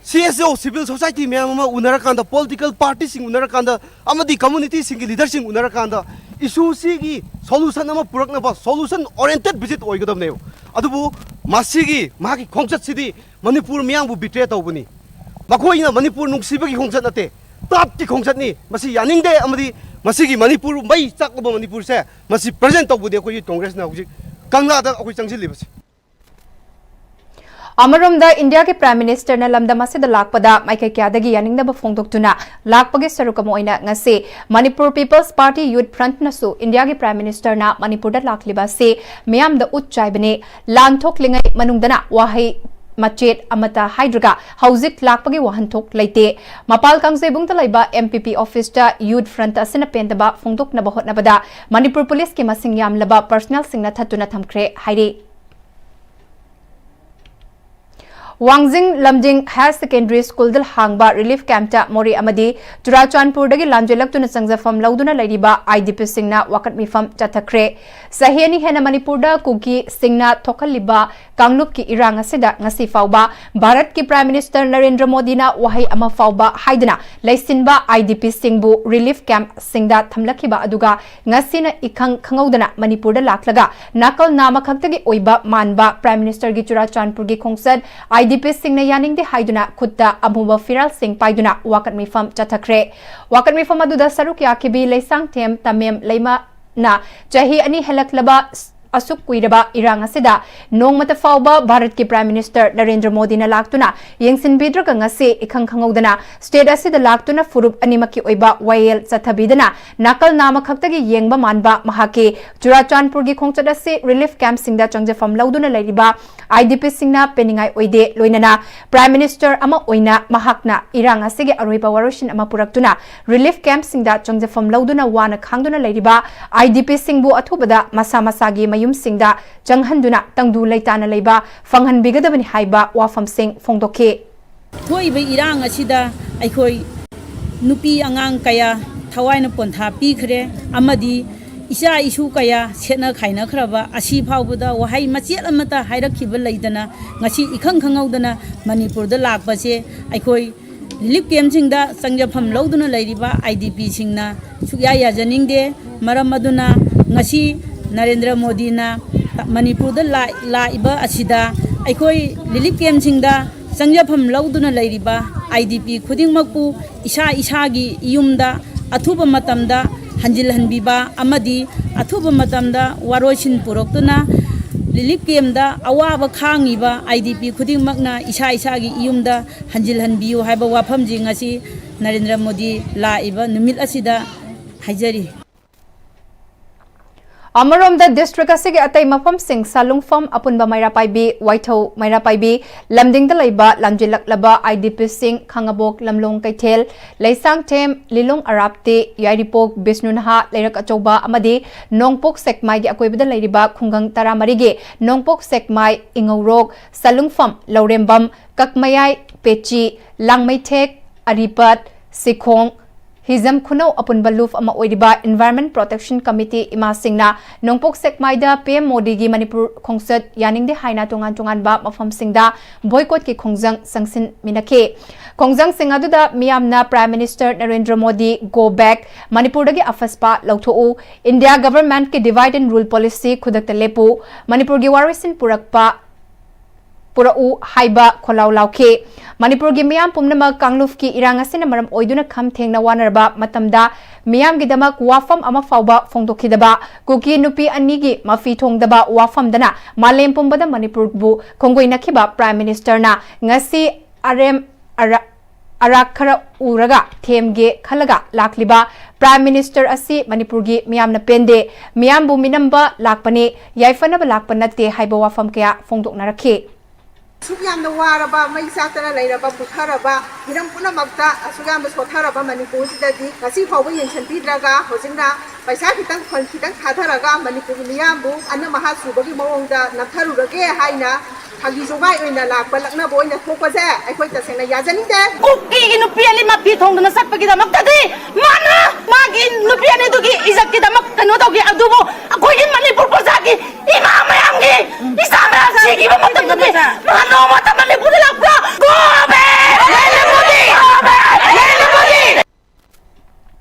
CSO, civil society ꯃꯌꯥꯝ ꯑꯃ ꯎꯅꯔꯀꯥꯟꯗ, political partyꯁꯤꯡ ꯎꯅꯔꯀꯥꯟꯗ ꯑꯃꯗꯤ communityꯁꯤꯡꯒꯤ leaderꯁꯤꯡ ꯎꯅꯔꯀꯥꯟꯗ issueꯁꯤꯒꯤ solution ꯑꯃ ꯄꯨꯔꯛꯅꯕ solution oriented visit ꯑꯣꯏꯒꯗꯕꯅꯦꯕ꯫ ꯑꯗꯨꯕꯨ ꯃꯁꯤꯒꯤ ꯃꯍꯥꯛꯀꯤ ꯈꯣꯡꯆꯠꯁꯤꯗꯤ ꯃꯅꯤꯄꯨꯔ ꯃꯤꯌꯥꯝꯕꯨ betray ꯇꯧꯕꯅꯤ꯫ ꯃꯈꯣꯏꯅ ꯃꯅꯤꯄꯨꯔ ꯅꯨꯡꯁꯤꯕꯒꯤ ꯈꯣꯡꯆꯠ ꯅꯠꯇꯦ, ꯇꯥꯠꯀꯤ ꯈꯣꯡꯆꯠꯅꯤ꯫ ꯃꯁꯤ ꯌꯥꯅꯤꯡꯗꯦ ꯑꯃꯗꯤ ꯃꯁꯤꯒꯤ ꯃꯅꯤꯄꯨꯔ, ꯃꯩ ꯆꯥꯛꯂꯕ ꯃꯅꯤꯄꯨꯔꯁꯦ ꯃꯁꯤ present ꯇꯧꯕꯗꯤ ꯑꯩꯈꯣꯏꯒꯤ ꯀꯣꯡꯒ꯭ꯔꯦꯁꯅ ꯍꯧꯖꯤꯛ ꯀꯪꯂꯥꯗ ꯑꯩꯈꯣꯏ ꯆꯪꯁꯤꯜꯂꯤꯕꯁꯦ꯫ ꯑꯃꯔꯣꯝꯗ ꯏꯟꯗꯤꯌꯥꯒꯤ Prime Ministerꯅ ꯂꯝꯗꯝ ꯑꯁꯤꯗ ꯂꯥꯛꯄꯗ ꯃꯥꯏꯀꯩ ꯀꯌꯥꯗꯒꯤ ꯌꯥꯅꯤꯡꯗꯕ ꯐꯣꯡꯗꯣꯛꯇꯨꯅ ꯂꯥꯛꯄꯒꯤ ꯁꯔꯨꯛ ꯑꯃ ꯑꯣꯏꯅ ꯉꯁꯤ ꯃꯅꯤꯄꯨꯔ People's Party Youth Frontꯅꯁꯨ ꯏꯟꯗꯤꯌꯥꯒꯤ Prime Ministerꯅ ꯃꯅꯤꯄꯨꯔꯗ ꯂꯥꯛꯂꯤꯕ ꯑꯁꯤ ꯃꯤꯌꯥꯝꯗ ꯎꯠ ꯆꯥꯏꯕꯅꯤ, ꯂꯥꯟ ꯊꯣꯛꯂꯤꯉꯩ ꯃꯅꯨꯡꯗꯅ ꯋꯥꯍꯩ ꯃꯆꯦꯠ ꯑꯃꯠꯇ ꯍꯥꯏꯗ꯭ꯔꯒ ꯍꯧꯖꯤꯛ ꯂꯥꯛꯄꯒꯤ ꯋꯥꯍꯟꯊꯣꯛ ꯂꯩꯇꯦ꯫ ꯃꯄꯥꯜ ꯀꯥꯡꯖꯩꯕꯨꯡꯗ ꯂꯩꯕ MPP officeꯇ Youth Front ꯑꯁꯤꯅ ꯄꯦꯟꯗꯕ ꯐꯣꯡꯗꯣꯛꯅꯕ ꯍꯣꯠꯅꯕꯗ ꯃꯅꯤꯄꯨꯔ ꯄꯨꯂꯤꯁꯀꯤ ꯃꯁꯤꯡ ꯌꯥꯝꯂꯕ personnelꯁꯤꯡꯅ ꯊꯠꯇꯨꯅ ꯊꯝꯈ꯭ꯔꯦ ꯍꯥꯏꯔꯤ꯫ ꯋꯥꯡꯖꯤꯡ ꯂꯝꯖꯤꯡ ꯍꯥꯌꯔ ꯁꯦꯀꯦꯟꯗꯔꯤ ꯁ꯭ꯀꯨꯜꯗ ꯍꯥꯡꯕ ꯔꯤꯂꯤꯐ ꯀꯦꯝꯞꯇ ꯃꯣꯔꯦ ꯑꯃꯗꯤ ꯆꯨꯔꯥꯆꯥꯟꯄꯨꯔꯗꯒꯤ ꯂꯥꯟꯖꯦꯜꯂꯛꯇꯨꯅ ꯆꯪꯖꯐꯝ ꯂꯧꯗꯨꯅ ꯂꯩꯔꯤꯕ ꯑꯥꯏ ꯗꯤ ꯄꯤꯁꯤꯡꯅ ꯋꯥꯀꯠ ꯃꯤꯐꯝ ꯆꯠꯊꯈ꯭ꯔꯦ꯫ ꯆꯍꯤ ꯑꯅꯤ ꯍꯦꯟꯅ ꯃꯅꯤꯄꯨꯔꯗ ꯀꯨꯀꯤꯁꯤꯡꯅ ꯊꯣꯛꯍꯜꯂꯤꯕ ꯀꯥꯡꯂꯨꯞꯀꯤ ꯏꯔꯥꯡ ꯑꯁꯤꯗ ꯉꯁꯤ ꯐꯥꯎꯕ ꯚꯥꯔꯠꯀꯤ ꯄ꯭ꯔꯥꯏꯝ ꯃꯤꯅꯤꯁꯇꯔ ꯅꯔꯦꯟꯗ꯭ꯔ ꯃꯣꯗꯤꯅ ꯋꯥꯍꯩ ꯑꯃ ꯐꯥꯎꯕ ꯍꯥꯏꯗꯅ ꯂꯩꯁꯤꯟꯕ ꯑꯥꯏ ꯗꯤ ꯄꯤꯁꯤꯡꯕꯨ ꯔꯤꯂꯤꯐ ꯀꯦꯝꯞꯁꯤꯡꯗ ꯊꯝꯂꯛꯈꯤꯕ ꯑꯗꯨꯒ ꯉꯁꯤꯅ ꯏꯈꯪ ꯈꯪꯍꯧꯗꯅ ꯃꯅꯤꯄꯨꯔꯗ ꯂꯥꯛꯂꯒ ꯅꯥꯀꯜ ꯅꯥꯝꯃꯈꯛꯇꯒꯤ ꯑꯣꯏꯕ ꯃꯥꯟꯕ ꯄ꯭ꯔꯥꯏꯝ ꯃꯤꯅꯤꯁꯇꯔꯒꯤ ꯆꯨꯔꯥꯆꯥꯟꯄꯨꯔꯒꯤ ꯈꯣꯡꯆꯠ ꯑꯥꯏ ꯗꯤ ꯄꯤꯁꯤꯡꯅ ꯌꯥꯅꯤꯡꯗꯦ ꯍꯥꯏꯗꯨꯅ ꯈꯨꯠꯇ ꯑꯃꯨꯕ ꯐꯤꯔꯥꯜꯁꯤꯡ ꯄꯥꯏꯗꯨꯅ ꯋꯥꯀꯠ ꯃꯤꯐꯝ ꯆꯠꯊꯈ꯭ꯔꯦ꯫ ꯋꯥꯀꯠ ꯃꯤꯐꯝ ꯑꯗꯨꯗ ꯁꯔꯨꯛ ꯌꯥꯈꯤꯕꯤ ꯂꯩꯁꯥꯡꯊꯦꯝ ꯇꯃꯦꯝ ꯂꯩꯃꯅ ꯆꯍꯤ ꯑꯅꯤ ꯍꯦꯜꯂꯛꯂꯕ ꯑꯁꯨꯛ ꯀꯨꯏꯔꯕ ꯏꯔꯥꯡ ꯑꯁꯤꯗ ꯅꯣꯡꯃꯇ ꯐꯥꯎꯕ ꯚꯥꯔꯠꯀꯤ ꯄ꯭ꯔꯥꯏꯝ ꯃꯤꯅꯤꯁꯇꯔ ꯅꯔꯦꯟꯗ꯭ꯔ ꯃꯣꯗꯤꯅ ꯂꯥꯛꯇꯨꯅ ꯌꯦꯡꯁꯤꯟꯕꯤꯗ꯭ꯔꯒ ꯉꯁꯤ ꯏꯈꯪ ꯈꯪꯍꯧꯗꯅ ꯁ꯭ꯇꯦꯠ ꯑꯁꯤꯗ ꯂꯥꯛꯇꯨꯅ ꯐꯨꯔꯨꯞ ꯑꯅꯤꯃꯛꯀꯤ ꯑꯣꯏꯕ ꯋꯥꯌꯦꯜ ꯆꯠꯊꯕꯤꯗꯅ ꯅꯥꯀꯜ ꯅꯥꯝꯃꯈꯛꯇꯒꯤ ꯌꯦꯡꯕ ꯃꯥꯟꯕ ꯃꯍꯥꯛꯀꯤ ꯆꯨꯔꯥꯆꯥꯟꯄꯨꯔꯒꯤ ꯈꯣꯡꯆꯠ ꯑꯁꯤ ꯔꯤꯂꯤꯐ ꯀꯦꯝꯞꯁꯤꯡꯗ ꯆꯪꯖꯐꯝ ꯂꯧꯗꯨꯅ ꯂꯩꯔꯤꯕ ꯑꯥꯏ ꯗꯤ ꯄꯤꯁꯤꯡꯅ ꯄꯦꯟꯅꯤꯡꯉꯥꯏ ꯑꯣꯏꯗꯦ꯫ ꯂꯣꯏꯅꯅ ꯄ꯭ꯔꯥꯏꯝ ꯃꯤꯅꯤꯁꯇꯔ ꯑꯃ ꯑꯣꯏꯅ ꯃꯍꯥꯛꯅ ꯏꯔꯥꯡ ꯑꯁꯤꯒꯤ ꯑꯔꯣꯏꯕ ꯋꯥꯔꯣꯏꯁꯤꯟ ꯑꯃ ꯄꯨꯔꯛꯇꯨꯅ ꯔꯤꯂꯤꯐ ꯀꯦꯝꯞꯁꯤꯡꯗ ꯆꯪꯖꯐꯝ ꯂꯧꯗꯨꯅ ꯋꯥꯅ ꯈꯥꯡꯗꯨꯅ ꯂꯩꯔꯤꯕ ꯑꯥꯏ ꯗꯤ ꯄꯤꯁꯤꯡꯕꯨ ꯑꯊꯨꯕꯗ ꯃꯁꯥ ꯃꯁꯥꯒꯤ ꯃꯌꯨꯝꯁꯤꯡꯗ ꯆꯪꯍꯟꯗꯨꯅ ꯇꯪꯗꯨ ꯂꯩꯇꯥꯅ ꯂꯩꯕ ꯐꯪꯍꯟꯕꯤꯒꯗꯕꯅꯤ ꯍꯥꯏꯕ ꯋꯥꯐꯝꯁꯤꯡ ꯐꯣꯡꯗꯣꯛꯈꯤ꯫ ꯊꯣꯛꯏꯕ ꯏꯔꯥꯡ ꯑꯁꯤꯗ ꯑꯩꯈꯣꯏ ꯅꯨꯄꯤ ꯑꯉꯥꯡ ꯀꯌꯥ ꯊꯋꯥꯏꯅ ꯄꯣꯟꯊꯥ ꯄꯤꯈ꯭ꯔꯦ ꯑꯃꯗꯤ ꯏꯆꯥ ꯏꯁꯨ ꯀꯌꯥ ꯁꯦꯠꯅ ꯈꯥꯏꯅꯈ꯭ꯔꯕ ꯑꯁꯤ ꯐꯥꯎꯕꯗ ꯋꯥꯍꯩ ꯃꯆꯦꯠ ꯑꯃꯠꯇ ꯍꯥꯏꯔꯛꯈꯤꯕ ꯂꯩꯇꯅ ꯉꯁꯤ ꯏꯈꯪ ꯈꯪꯍꯧꯗꯅ ꯃꯅꯤꯄꯨꯔꯗ ꯂꯥꯛꯄꯁꯦ ꯑꯩꯈꯣꯏ ꯔꯤꯂꯤꯐ ꯀꯦꯝꯞꯁꯤꯡꯗ ꯆꯪꯖꯐꯝ ꯂꯧꯗꯨꯅ ꯂꯩꯔꯤꯕ ꯑꯥꯏ ꯗꯤ ꯄꯤꯁꯤꯡꯅ ꯁꯨꯛꯌꯥ ꯌꯥꯖꯅꯤꯡꯗꯦ꯫ ꯃꯔꯝ ꯑꯗꯨꯅ ꯉꯁꯤ ꯅꯔꯦꯟꯗ꯭ꯔ ꯃꯣꯗꯤꯅ ꯃꯅꯤꯄꯨꯔꯗ ꯂꯥꯛ-, ꯂꯥꯛꯏꯕ ꯑꯁꯤꯗ ꯑꯩꯈꯣꯏ ꯔꯤꯂꯤꯐ ꯀꯦꯝꯞꯁꯤꯡꯗ ꯆꯪꯖꯐꯝ ꯂꯧꯗꯨꯅ ꯂꯩꯔꯤꯕ ꯑꯥꯏ ꯗꯤ ꯄꯤ ꯈꯨꯗꯤꯡꯃꯛꯄꯨ ꯏꯁꯥ ꯏꯁꯥꯒꯤ ꯌꯨꯝꯗ ꯑꯊꯨꯕ ꯃꯇꯝꯗ ꯍꯟꯖꯤꯜꯍꯟꯕꯤꯕ ꯑꯃꯗꯤ ꯑꯊꯨꯕ ꯃꯇꯝꯗ ꯋꯥꯔꯣꯏꯁꯤꯟ ꯄꯨꯔꯛꯇꯨꯅ ꯔꯤꯂꯤꯐ ꯀꯦꯝꯞꯇ ꯑꯋꯥꯕ ꯈꯥꯡꯉꯤꯕ ꯑꯥꯏ ꯗꯤ ꯄꯤ ꯈꯨꯗꯤꯡꯃꯛꯅ ꯏꯁꯥ ꯏꯁꯥꯒꯤ ꯌꯨꯝꯗ ꯍꯟꯖꯤꯜꯍꯟꯕꯤꯌꯨ ꯍꯥꯏꯕ ꯋꯥꯐꯝꯁꯤ ꯉꯁꯤ ꯅꯔꯦꯟꯗ꯭ꯔ ꯃꯣꯗꯤ ꯂꯥꯛꯏꯕ ꯅꯨꯃꯤꯠ ꯑꯁꯤꯗ ꯍꯥꯏꯖꯔꯤ꯫ ꯑꯃꯔꯣꯝꯗ, district ꯑꯁꯤꯒꯤ ꯑꯇꯩ ꯃꯐꯝꯁꯤꯡ ꯁꯥꯂꯨꯡꯐꯝ, ꯑꯄꯨꯟꯕ ꯃꯩꯔꯥ ꯄꯥꯏꯕꯤ, ꯋꯥꯏꯊꯧ ꯃꯩꯔꯥ ꯄꯥꯏꯕꯤ, ꯂꯝꯗꯤꯡꯗ ꯂꯩꯕ ꯂꯥꯟꯖꯦꯜꯂꯛꯂꯕ IDPꯁꯤꯡ, ꯈꯥꯉꯕꯣꯛ, ꯂꯝꯂꯣꯡ ꯀꯩꯊꯦꯜ, ꯂꯩꯁꯥꯡꯊꯦꯝ, ꯂꯤꯂꯣꯡ ꯑꯔꯥꯞꯇꯤ, ꯌꯥꯏꯔꯤꯄꯣꯛ, ꯕꯤꯁꯅꯨ ꯅꯍꯥ, ꯂꯩꯔꯛ ꯑꯆꯧꯕ ꯑꯃꯗꯤ ꯅꯣꯡꯄꯣꯛ ꯁꯦꯛꯃꯥꯏꯒꯤ ꯑꯀꯣꯏꯕꯗ ꯂꯩꯔꯤꯕ ꯈꯨꯡꯒꯪ ꯇꯔꯥꯃꯔꯤꯒꯤ ꯅꯣꯡꯄꯣꯛ ꯁꯦꯛꯃꯥꯏ, ꯏꯉꯧꯔꯣꯛ, ꯁꯥꯂꯨꯡꯐꯝ, ꯂꯧꯔꯦꯝꯕꯝ, ꯀꯛꯃꯌꯥꯏ, ꯄꯦꯆꯤ, ꯂꯥꯡꯃꯩꯊꯦꯛ, ꯑꯔꯤꯄꯠ, ꯁꯤꯈꯣꯡ, ꯍꯤꯖꯝ ꯈꯨꯅꯧ ꯑꯄꯨꯟꯕ ꯂꯨꯞ ꯑꯃ ꯑꯣꯏꯔꯤꯕ Environment Protection Committee ꯏꯃꯥꯁꯤꯡꯅ ꯅꯣꯡꯄꯣꯛ ꯁꯦꯛꯃꯥꯏꯗ PM ꯃꯣꯗꯤꯒꯤ ꯃꯅꯤꯄꯨꯔ ꯈꯣꯡꯆꯠ ꯌꯥꯅꯤꯡꯗꯦ ꯍꯥꯏꯅ ꯇꯣꯉꯥꯟ ꯇꯣꯉꯥꯟꯕ ꯃꯐꯝꯁꯤꯡꯗ boycottꯀꯤ ꯈꯣꯡꯖꯪ ꯆꯪꯁꯤꯟꯃꯤꯟꯅꯈꯤ꯫ ꯈꯣꯡꯖꯪꯁꯤꯡ ꯑꯗꯨꯗ ꯃꯤꯌꯥꯝꯅ Prime Minister Narendra Modi, go back, ꯃꯅꯤꯄꯨꯔꯗꯒꯤ ꯑꯐꯁꯄꯥ ꯂꯧꯊꯣꯛꯎ, India governmentꯀꯤ divide and rule policy ꯈꯨꯗꯛꯇ ꯂꯦꯞꯄꯨ, ꯃꯅꯤꯄꯨꯔꯒꯤ ꯋꯥꯔꯣꯏꯁꯤꯟ ꯄꯨꯔꯛꯄ ꯄꯨꯔꯛꯎ ꯍꯥꯏꯕ ꯈꯣꯜꯂꯥꯎ ꯂꯥꯎꯈꯤ꯫ ꯃꯅꯤꯄꯨꯔꯒꯤ ꯃꯤꯌꯥꯝ ꯄꯨꯝꯅꯃꯛ ꯀꯥꯡꯂꯨꯞꯀꯤ ꯏꯔꯥꯡ ꯑꯁꯤꯅ ꯃꯔꯝ ꯑꯣꯏꯗꯨꯅ ꯈꯝ ꯊꯦꯡꯅ ꯋꯥꯅꯔꯕ ꯃꯇꯝꯗ ꯃꯤꯌꯥꯝꯒꯤꯗꯃꯛ ꯋꯥꯐꯝ ꯑꯃ ꯐꯥꯎꯕ ꯐꯣꯡꯗꯣꯛꯈꯤꯗꯕ ꯀꯨꯀꯤ ꯅꯨꯄꯤ ꯑꯅꯤꯒꯤ ꯃꯐꯤ ꯊꯣꯡꯗꯕ ꯋꯥꯐꯝꯗꯅ ꯃꯥꯂꯦꯝ ꯄꯨꯝꯕꯗ ꯃꯅꯤꯄꯨꯔꯕꯨ ꯈꯣꯡꯒꯣꯏꯅꯈꯤꯕ Prime Ministerꯅ ꯉꯁꯤ ꯑꯔꯦꯝ ꯑꯔ-, ꯑꯔꯥꯛ ꯈꯔ ꯎꯔꯒ ꯊꯦꯝꯒꯦ ꯈꯜꯂꯒ ꯂꯥꯛꯂꯤꯕ Prime Minister ꯑꯁꯤ ꯃꯅꯤꯄꯨꯔꯒꯤ ꯃꯤꯌꯥꯝꯅ ꯄꯦꯟꯗꯦ, ꯃꯤꯌꯥꯝꯕꯨ ꯃꯤꯅꯝꯕ ꯂꯥꯛꯄꯅꯤ, ꯌꯥꯏꯐꯅꯕ ꯂꯥꯛꯄ ꯅꯠꯇꯦ ꯍꯥꯏꯕ ꯋꯥꯐꯝ ꯀꯌꯥ ꯐꯣꯡꯗꯣꯛꯅꯔꯛꯈꯤ꯫ ꯑꯁꯨꯛ ꯌꯥꯝꯅ ꯋꯥꯔꯕ, ꯃꯩ ꯆꯥꯛꯇꯅ ꯂꯩꯔꯕ, ꯄꯨꯊꯔꯕ, ꯍꯤꯔꯝ ꯄꯨꯝꯅꯃꯛꯇ ꯑꯁꯨꯛ ꯌꯥꯝꯅ ꯁꯣꯠꯊꯔꯕ ꯃꯅꯤꯄꯨꯔꯁꯤꯗꯗꯤ ꯉꯁꯤ ꯐꯥꯎꯕ ꯌꯦꯡꯁꯤꯟꯕꯤꯗ꯭ꯔꯒ, ꯍꯧꯖꯤꯛꯅ ꯄꯩꯁꯥ ꯈꯤꯇꯪ, fund ꯈꯤꯇꯪ ꯊꯥꯗꯔꯒ ꯃꯅꯤꯄꯨꯔꯒꯤ ꯃꯤꯌꯥꯝꯕꯨ ꯑꯅꯝ ꯑꯍꯥ ꯆꯨꯕꯒꯤ ꯃꯑꯣꯡꯗ ꯅꯝꯊꯔꯨꯔꯒꯦ ꯍꯥꯏꯅ ꯐꯥꯒꯤ ꯖꯣꯒꯥꯏ ꯑꯣꯏꯅ ꯂꯥꯛꯄ ꯂꯛꯅꯕ ꯑꯣꯏꯅ ꯊꯣꯛꯄꯁꯦ ꯑꯩꯈꯣꯏ ꯇꯁꯦꯡꯅ ꯌꯥꯖꯅꯤꯡꯗꯦ꯫ ꯀꯨꯀꯤꯒꯤ ꯅꯨꯄꯤ ꯑꯅꯤ ꯃꯐꯤ ꯊꯣꯡꯗꯅ ꯆꯠꯄꯒꯤꯗꯃꯛꯇꯗꯤ ꯃꯥꯅ ꯃꯥꯒꯤ ꯅꯨꯄꯤ ꯑꯅꯤꯗꯨꯒꯤ ꯏꯖꯠꯀꯤꯗꯃꯛ ꯀꯩꯅꯣ ꯇꯧꯈꯤ, ꯑꯗꯨꯕꯨ ꯑꯩꯈꯣꯏꯒꯤ ꯃꯅꯤꯄꯨꯔ ꯄ꯭ꯔꯖꯥꯒꯤ ꯏꯃꯥ ꯃꯌꯥꯝꯒꯤ, ꯏꯆꯥ ꯃꯌꯥꯝ ꯁꯤꯈꯤꯕ ꯃꯇꯝꯗꯗꯤ ꯃꯥ ꯅꯣꯡꯃꯇ ꯃꯅꯤꯄꯨꯔꯗ ꯂꯥꯛꯄ꯭ꯔꯥ? Go back! Narendra Modi! Go back! Narendra Modi!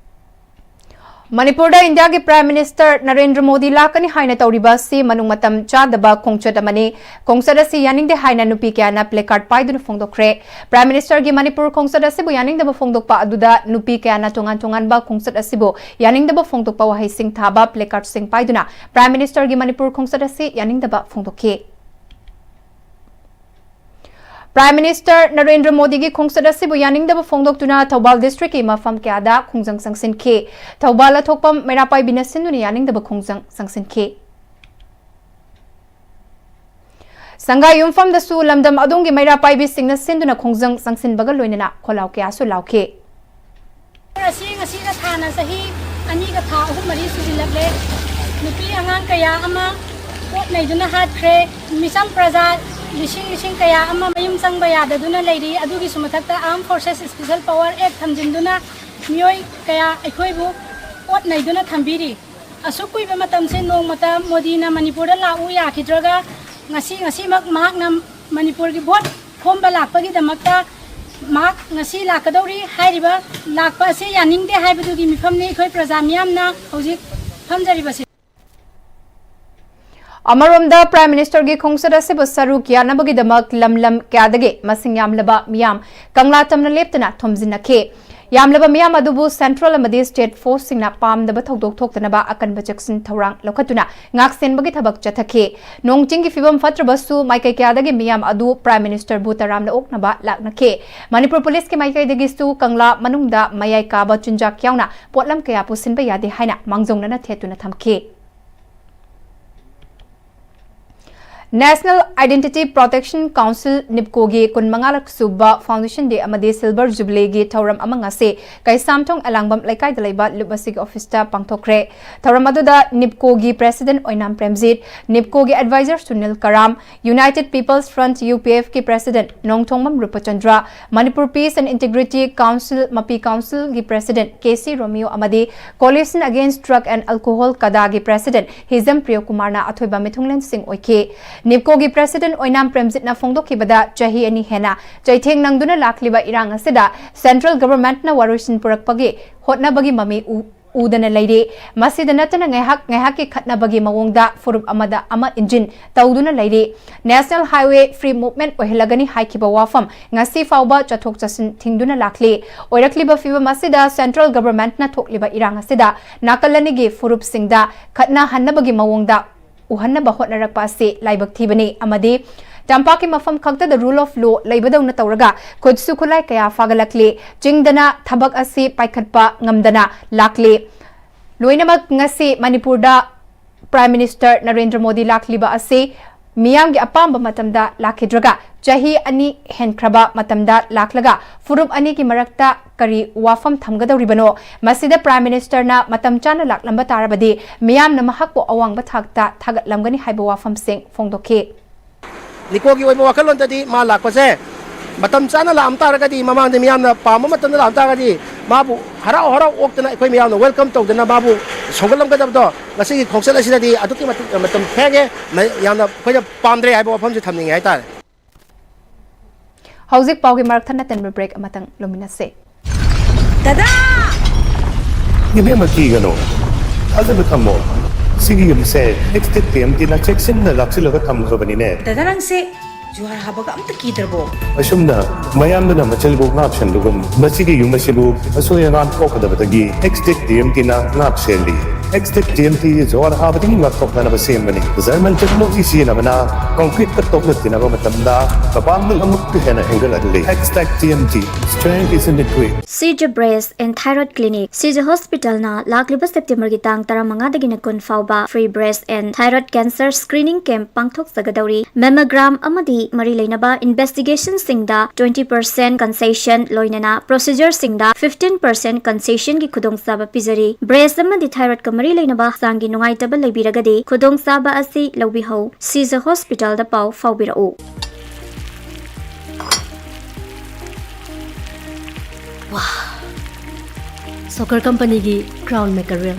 ꯃꯅꯤꯄꯨꯔꯗ ꯏꯟꯗꯤꯌꯥꯒꯤ Prime Minister ꯅꯔꯦꯟꯗ꯭ꯔ ꯃꯣꯗꯤ ꯂꯥꯛꯀꯅꯤ ꯍꯥꯏꯅ ꯇꯧꯔꯤꯕ ꯑꯁꯤ ꯃꯅꯨꯡ ꯃꯇꯝ ꯆꯥꯗꯕ ꯈꯣꯡꯆꯠ ꯑꯃꯅꯤ꯫ ꯈꯣꯡꯆꯠ ꯑꯁꯤ ꯌꯥꯅꯤꯡꯗꯦ ꯍꯥꯏꯅ ꯅꯨꯄꯤ ꯀꯌꯥꯅ placard ꯄꯥꯏꯗꯨꯅ ꯐꯣꯡꯗꯣꯛꯈ꯭ꯔꯦ꯫ Prime Ministerꯒꯤ ꯃꯅꯤꯄꯨꯔ ꯈꯣꯡꯆꯠ ꯑꯁꯤꯕꯨ ꯌꯥꯅꯤꯡꯗꯕ ꯐꯣꯡꯗꯣꯛꯄ ꯑꯗꯨꯗ ꯅꯨꯄꯤ ꯀꯌꯥꯅ ꯇꯣꯉꯥꯟ ꯇꯣꯉꯥꯟꯕ ꯈꯣꯡꯆꯠ ꯑꯁꯤꯕꯨ ꯌꯥꯅꯤꯡꯗꯕ ꯐꯣꯡꯗꯣꯛꯄ ꯋꯥꯍꯩꯁꯤꯡ ꯊꯥꯕ placardꯁꯤꯡ ꯄꯥꯏꯗꯨꯅ Prime Ministerꯒꯤ ꯃꯅꯤꯄꯨꯔ ꯈꯣꯡꯆꯠ ꯑꯁꯤ ꯌꯥꯅꯤꯡꯗꯕ ꯐꯣꯡꯗꯣꯛꯈꯤ꯫ Prime Minister ꯅꯔꯦꯟꯗ꯭ꯔ ꯃꯣꯗꯤꯒꯤ ꯈꯣꯡꯆꯠ ꯑꯁꯤꯕꯨ ꯌꯥꯅꯤꯡꯗꯕ ꯐꯣꯡꯗꯣꯛꯇꯨꯅ ꯊꯧꯕꯥꯜ district ꯀꯤ ꯃꯐꯝ ꯀꯌꯥꯗ ꯈꯣꯡꯖꯪ ꯆꯪꯁꯤꯟꯈꯤ꯫ ꯊꯧꯕꯥꯜ ꯑꯊꯣꯛꯄꯝ ꯃꯩꯔꯥ ꯄꯥꯏꯕꯤꯅ ꯁꯤꯟꯗꯨꯅ ꯌꯥꯅꯤꯡꯗꯕ ꯈꯣꯡꯖꯪ ꯆꯪꯁꯤꯟꯈꯤ꯫ ꯁꯪꯒꯥꯏ ꯌꯨꯝꯐꯝꯗꯁꯨ ꯂꯝꯗꯝ ꯑꯗꯣꯝꯒꯤ ꯃꯩꯔꯥ ꯄꯥꯏꯕꯤꯁꯤꯡꯅ ꯁꯤꯟꯗꯨꯅ ꯈꯣꯡꯖꯪ ꯆꯪꯁꯤꯟꯕꯒ ꯂꯣꯏꯅꯅ ꯈꯣꯜꯂꯥꯎ ꯀꯌꯥꯁꯨ ꯂꯥꯎꯈꯤ꯫ ꯑꯁꯤ ꯉꯁꯤꯒ ꯊꯥꯅ ꯆꯍꯤ ꯑꯅꯤꯒ ꯊꯥ ꯑꯍꯨꯝ ꯃꯔꯤ ꯁꯨꯖꯤꯜꯂꯛꯂꯦ꯫ ꯅꯨꯄꯤ ꯑꯉꯥꯡ ꯀꯌꯥ ꯑꯃ ꯄꯣꯠ ꯅꯩꯗꯨꯅ ꯍꯥꯠꯈ꯭ꯔꯦ꯫ ꯃꯤꯆꯝ ꯄ꯭ꯔꯖꯥ ꯂꯤꯁꯤꯡ ꯂꯤꯁꯤꯡ ꯀꯌꯥ ꯑꯃ ꯃꯌꯨꯝ ꯆꯪꯕ ꯌꯥꯗꯗꯨꯅ ꯂꯩꯔꯤ꯫ ꯑꯗꯨꯒꯤꯁꯨ ꯃꯊꯛꯇ Armed Forces Special Power Act ꯊꯝꯖꯤꯟꯗꯨꯅ ꯃꯤꯑꯣꯏ ꯀꯌꯥ ꯑꯩꯈꯣꯏꯕꯨ ꯄꯣꯠ ꯅꯩꯗꯨꯅ ꯊꯝꯕꯤꯔꯤ꯫ ꯑꯁꯨꯛ ꯀꯨꯏꯕ ꯃꯇꯝꯁꯦ ꯅꯣꯡꯃꯇ ꯃꯣꯗꯤꯅ ꯃꯅꯤꯄꯨꯔꯗ ꯂꯥꯛꯎ ꯌꯥꯈꯤꯗ꯭ꯔꯒ ꯉꯁꯤ, ꯉꯁꯤꯃꯛ ꯃꯍꯥꯛꯅ ꯃꯅꯤꯄꯨꯔꯒꯤ ꯚꯣꯠ ꯈꯣꯝꯕ ꯂꯥꯛꯄꯒꯤꯗꯃꯛꯇ ꯃꯍꯥꯛ ꯉꯁꯤ ꯂꯥꯛꯀꯗꯧꯔꯤ꯫ ꯍꯥꯏꯔꯤꯕ ꯂꯥꯛꯄ ꯑꯁꯤ ꯌꯥꯅꯤꯡꯗꯦ ꯍꯥꯏꯕꯗꯨꯒꯤ ꯃꯤꯐꯝꯅꯤ ꯑꯩꯈꯣꯏ ꯄ꯭ꯔꯖꯥ ꯃꯤꯌꯥꯝꯅ ꯍꯧꯖꯤꯛ ꯐꯝꯖꯔꯤꯕꯁꯤ꯫ ꯑꯃꯔꯣꯝꯗ Prime Minister ꯒꯤ ꯈꯣꯡꯆꯠ ꯑꯁꯤꯕꯨ ꯁꯔꯨꯛ ꯌꯥꯅꯕꯒꯤꯗꯃꯛ ꯂꯝ ꯂꯝ ꯀꯌꯥꯗꯒꯤ ꯃꯁꯤꯡ ꯌꯥꯝꯂꯕ ꯃꯤꯌꯥꯝ ꯀꯪꯂꯥ ꯇꯝꯅ ꯂꯦꯞꯇꯅ ꯊꯣꯝꯖꯤꯟꯅꯈꯤ꯫ ꯌꯥꯝꯂꯕ ꯃꯤꯌꯥꯝ ꯑꯗꯨꯕꯨ central ꯑꯃꯗꯤ state force ꯁꯤꯡꯅ ꯄꯥꯝꯗꯕ ꯊꯧꯗꯣꯛ ꯊꯣꯛꯇꯅꯕ ꯑꯀꯟꯕ ꯆꯦꯛꯁꯤꯟ ꯊꯧꯔꯥꯡ ꯂꯧꯈꯠꯇꯨꯅ ꯉꯥꯛꯁꯦꯟꯕꯒꯤ ꯊꯕꯛ ꯆꯠꯊꯈꯤ꯫ ꯅꯣꯡ ꯆꯤꯡꯒꯤ ꯐꯤꯕꯝ ꯐꯠꯇ꯭ꯔꯕꯁꯨ ꯃꯥꯏꯀꯩ ꯀꯌꯥꯗꯒꯤ ꯃꯤꯌꯥꯝ ꯑꯗꯨ Prime Minister ꯕꯨ ꯇꯔꯥꯝꯅ ꯑꯣꯛꯅꯕ ꯂꯥꯛꯅꯈꯤ꯫ ꯃꯅꯤꯄꯨꯔ ꯄꯨꯂꯤꯁꯀꯤ ꯃꯥꯏꯀꯩꯗꯒꯤꯁꯨ ꯀꯪꯂꯥ ꯃꯅꯨꯡꯗ ꯃꯌꯥꯏ ꯀꯥꯕ ꯆꯤꯟꯖꯥꯛ ꯌꯥꯎꯅ ꯄꯣꯠꯂꯝ ꯀꯌꯥ ꯄꯨꯁꯤꯟꯕ ꯌꯥꯗꯦ ꯍꯥꯏꯅ ꯃꯥꯡꯖꯧꯅꯅ ꯊꯦꯠꯇꯨꯅ ꯊꯝꯈꯤ꯫ National Identity Protection Council, NEEPCO ꯒꯤ ꯀꯨꯟꯃꯉꯥ ꯁꯨꯕ Foundation Day ꯑꯃꯗꯤ Silver Jubilee ꯒꯤ ꯊꯧꯔꯝ ꯑꯃ ꯉꯁꯤ ꯀꯩꯁꯥꯝꯊꯣꯡ ꯑꯦꯂꯥꯡꯕꯝ ꯂꯩꯀꯥꯏꯗ ꯂꯩꯕ ꯂꯨꯞ ꯑꯁꯤꯒꯤ office ꯇ ꯄꯥꯡꯊꯣꯛꯈ꯭ꯔꯦ꯫ ꯊꯧꯔꯝ ꯑꯗꯨꯗ NEEPCO ꯒꯤ President ꯑꯣꯏꯅꯥꯝ ꯄ꯭ꯔꯦꯝꯖꯤꯠ, NEEPCO ꯒꯤ advisor ꯁꯨꯅꯤꯜ ꯀꯔꯥꯝ, United People's Front, UPF ꯀꯤ President Nongthongbam ꯔꯨꯄꯆꯟꯗ꯭ꯔ, Manipur Peace and Integrity Council, ꯃꯄꯤ Council ꯒꯤ President ꯀꯦ ꯁꯤ ꯔꯣꯃꯤꯌꯣ ꯑꯃꯗꯤ Coalition Against Drug and Alcohol, ꯀꯗꯥꯒꯤ President ꯍꯤꯖꯝ ꯄ꯭ꯔꯤꯌꯣꯀꯨꯃꯥꯔꯅ ꯑꯊꯣꯏꯕ ꯃꯤꯊꯨꯡꯂꯦꯟꯁꯤꯡ ꯑꯣꯏꯈꯤ꯫ NEEPCO ꯒꯤ President ꯑꯣꯏꯅꯥꯝ ꯄ꯭ꯔꯦꯝꯖꯤꯠꯅ ꯐꯣꯡꯗꯣꯛꯈꯤꯕꯗ, ꯆꯍꯤ ꯑꯅꯤ ꯍꯦꯟꯅ ꯆꯩꯊꯦꯡ ꯅꯪꯗꯨꯅ ꯂꯥꯛꯂꯤꯕ ꯏꯔꯥꯡ ꯑꯁꯤꯗ central government ꯅ ꯋꯥꯔꯣꯏꯁꯤꯟ ꯄꯨꯔꯛꯄꯒꯤ ꯍꯣꯠꯅꯕꯒꯤ ꯃꯃꯤ ꯎ-, ꯎꯗꯅ ꯂꯩꯔꯤ꯫ ꯃꯁꯤꯗ ꯅꯠꯇꯅ ꯉꯥꯏꯍꯥꯛ ꯉꯥꯏꯍꯥꯛꯀꯤ ꯈꯠꯅꯕꯒꯤ ꯃꯑꯣꯡꯗ ꯐꯨꯔꯨꯞ ꯑꯃꯗ ꯑꯃ ꯏꯟꯖꯤꯟ ꯇꯧꯗꯨꯅ ꯂꯩꯔꯤ꯫ National Highway Free Movement ꯑꯣꯏꯍꯜꯂꯒꯅꯤ ꯍꯥꯏꯈꯤꯕ ꯋꯥꯐꯝ ꯉꯁꯤ ꯐꯥꯎꯕ ꯆꯠꯊꯣꯛ ꯆꯠꯁꯤꯟ ꯊꯤꯡꯗꯨꯅ ꯂꯥꯛꯂꯤ꯫ ꯑꯣꯏꯔꯛꯂꯤꯕ ꯐꯤꯕꯝ ꯑꯁꯤꯗ central government ꯅ ꯊꯣꯛꯂꯤꯕ ꯏꯔꯥꯡ ꯑꯁꯤꯗ ꯅꯥꯀꯜ ꯑꯅꯤꯒꯤ ꯐꯨꯔꯨꯞꯁꯤꯡꯗ ꯈꯠꯅꯍꯟꯅꯕꯒꯤ ꯃꯑꯣꯡꯗ ꯎꯍꯟꯅꯕ ꯍꯣꯠꯅꯔꯛꯄ ꯑꯁꯤ ꯂꯥꯏꯕꯛ ꯊꯤꯕꯅꯤ ꯑꯃꯗꯤ ꯇꯝꯄꯥꯛꯀꯤ ꯃꯐꯝ ꯈꯛꯇꯗ rule of law ꯂꯩꯕꯗꯧꯅ ꯇꯧꯔꯒ ꯈꯨꯠꯁꯨ ꯈꯨꯠꯂꯥꯏ ꯀꯌꯥ ꯐꯥꯒꯠꯂꯛꯂꯤ꯫ ꯆꯤꯡꯗꯅ ꯊꯕꯛ ꯑꯁꯤ ꯄꯥꯏꯈꯠꯄ ꯉꯝꯗꯅ ꯂꯥꯛꯂꯤ꯫ ꯂꯣꯏꯅꯃꯛ ꯉꯁꯤ ꯃꯅꯤꯄꯨꯔꯗ Prime Minister ꯅꯔꯦꯟꯗ꯭ꯔ ꯃꯣꯗꯤ ꯂꯥꯛꯂꯤꯕ ꯑꯁꯤ ꯃꯤꯌꯥꯝꯒꯤ ꯑꯄꯥꯝꯕ ꯃꯇꯝꯗ ꯂꯥꯛꯈꯤꯗ꯭ꯔꯒ ꯆꯍꯤ ꯑꯅꯤ ꯍꯦꯟꯈ꯭ꯔꯕ ꯃꯇꯝꯗ ꯂꯥꯛꯂꯒ ꯐꯨꯔꯨꯞ ꯑꯅꯤꯒꯤ ꯃꯔꯛꯇ ꯀꯔꯤ ꯋꯥꯐꯝ ꯊꯝꯒꯗꯧꯔꯤꯕꯅꯣ? ꯃꯁꯤꯗ Prime Ministerꯅ ꯃꯇꯝ ꯆꯥꯅ ꯂꯥꯛꯂꯝꯕ ꯇꯥꯔꯕꯗꯤ ꯃꯤꯌꯥꯝꯅ ꯃꯍꯥꯛꯄꯨ ꯑꯋꯥꯡꯕ ꯊꯥꯛꯇ ꯊꯥꯒꯠꯂꯝꯒꯅꯤ ꯍꯥꯏꯕ ꯋꯥꯐꯝꯁꯤꯡ ꯐꯣꯡꯗꯣꯛꯈꯤ꯫ ꯅꯤꯀꯣꯒꯤ ꯑꯣꯏꯕ ꯋꯥꯈꯜꯂꯣꯟꯗꯗꯤ ꯃꯥ ꯂꯥꯛꯄꯁꯦ ꯃꯇꯝ ꯆꯥꯅ ꯂꯥꯛꯑꯝ ꯇꯥꯔꯒꯗꯤ, ꯃꯃꯥꯡꯗ ꯃꯤꯌꯥꯝꯅ ꯄꯥꯝꯕ ꯃꯇꯝꯗ ꯂꯥꯛꯑꯝ ꯇꯥꯔꯒꯗꯤ, ꯃꯥꯕꯨ ꯍꯔꯥꯎ ꯍꯔꯥꯎ ꯑꯣꯛꯇꯅ ꯑꯩꯈꯣꯏ ꯃꯌꯥꯝꯅ welcome ꯇꯧꯗꯅ ꯃꯥꯕꯨ ꯁꯧꯒꯠꯂꯝꯒꯗꯕꯗꯣ ꯉꯁꯤꯒꯤ ꯈꯣꯡꯆꯠ ꯑꯁꯤꯗꯗꯤ ꯑꯗꯨꯛꯀꯤ ꯃꯇꯤꯛ ꯃꯇꯝ ꯊꯦꯡꯉꯦ꯫ ꯃ-, ꯌꯥꯝꯅ ꯑꯩꯈꯣꯏꯅ ꯄꯥꯝꯗ꯭ꯔꯦ ꯍꯥꯏꯕ ꯋꯥꯐꯝꯁꯤ ꯊꯝꯅꯤꯡꯉꯦ ꯍꯥꯏꯇꯥꯔꯦ꯫ ꯍꯧꯖꯤꯛ ꯄꯥꯎꯒꯤ ꯃꯔꯛ ꯊꯠꯅ ꯇꯦꯟꯕ break ꯑꯃꯇꯪ ꯂꯧꯃꯤꯟꯅꯁꯦ꯫ ꯗꯗꯥ! ꯏꯕꯦꯝꯃ, ꯀꯤꯒꯅꯨ꯫ ꯊꯥꯖꯕ ꯊꯝꯃꯣ꯫ ꯁꯤꯒꯤ ꯌꯨꯝꯁꯦ Extech TMTꯅ ꯆꯦꯛꯁꯤꯟꯅ ꯂꯥꯛꯁꯤꯜꯂꯒ ꯊꯝꯈ꯭ꯔꯕꯅꯤꯅꯦ꯫ ꯗꯗꯥ, ꯅꯪꯁꯦ ꯖꯨꯍꯥꯔ ꯍꯥꯕꯒ ꯑꯝꯇ ꯀꯤꯗ꯭ꯔꯕꯣ? ꯑꯁꯨꯝꯅ ꯃꯌꯥꯝꯗꯨꯅ ꯃꯆꯤꯜꯕꯨ ꯉꯥꯛ ꯁꯦꯟꯕꯒꯨꯝ, ꯃꯁꯤꯒꯤ ꯌꯨꯝ ꯑꯁꯤꯕꯨ ꯑꯁꯣꯏ ꯑꯉꯥꯝ ꯊꯣꯛꯀꯗꯕꯗꯒꯤ Extech TMTꯅ ꯉꯥꯛ ꯁꯦꯜꯂꯤ꯫ Extech TMT ꯖꯨꯍꯥꯔ ꯍꯥꯕꯗꯒꯤ ꯉꯥꯛꯊꯣꯛꯅꯅꯕ ꯁꯦꯝꯕꯅꯤ꯫ German technology ꯁꯤꯖꯤꯟꯅꯕꯅ concreteꯀ ꯇꯣꯛꯅ ꯇꯤꯟꯅꯕ ꯃꯇꯝꯗ ꯃꯄꯥꯡꯒꯜ ꯑꯃꯨꯛꯀ ꯍꯦꯟꯅ ꯍꯦꯟꯒꯠꯍꯜꯂꯤ꯫ Extech TMT, strength is in the grit. CJ Breast and Thyroid Clinic, CJ Hospitalꯅ ꯂꯥꯛꯂꯤꯕ Septemberꯒꯤ ꯇꯥꯡ ꯇꯔꯥꯃꯉꯥꯗꯒꯤꯅ ꯀꯨꯟ ꯐꯥꯎꯕ free breast and thyroid cancer screening camp ꯄꯥꯡꯊꯣꯛꯆꯒꯗꯧꯔꯤ꯫ Mammogram ꯑꯃꯗꯤ ꯃꯔꯤ ꯂꯩꯅꯕ investigationꯁꯤꯡꯗ twenty percent concession, ꯂꯣꯏꯅꯅ procedureꯁꯤꯡꯗ fifteen percent concessionꯒꯤ ꯈꯨꯗꯣꯡꯆꯥꯕ ꯄꯤꯖꯔꯤ꯫ Breast ꯑꯃꯗꯤ thyroidꯀ ꯃꯔꯤ ꯂꯩꯅꯕ ꯍꯛꯆꯥꯡꯒꯤ ꯅꯨꯡꯉꯥꯏꯇꯕ ꯂꯩꯕꯤꯔꯒꯗꯤ ꯈꯨꯗꯣꯡꯆꯥꯕ ꯑꯁꯤ ꯂꯧꯕꯤꯍꯧ꯫ CJ Hospitalꯗ ꯄꯥꯎ ꯐꯥꯎꯕꯤꯔꯛꯎ꯫ ꯋꯥ! Soccer Companyꯒꯤ Crown Mackerel꯫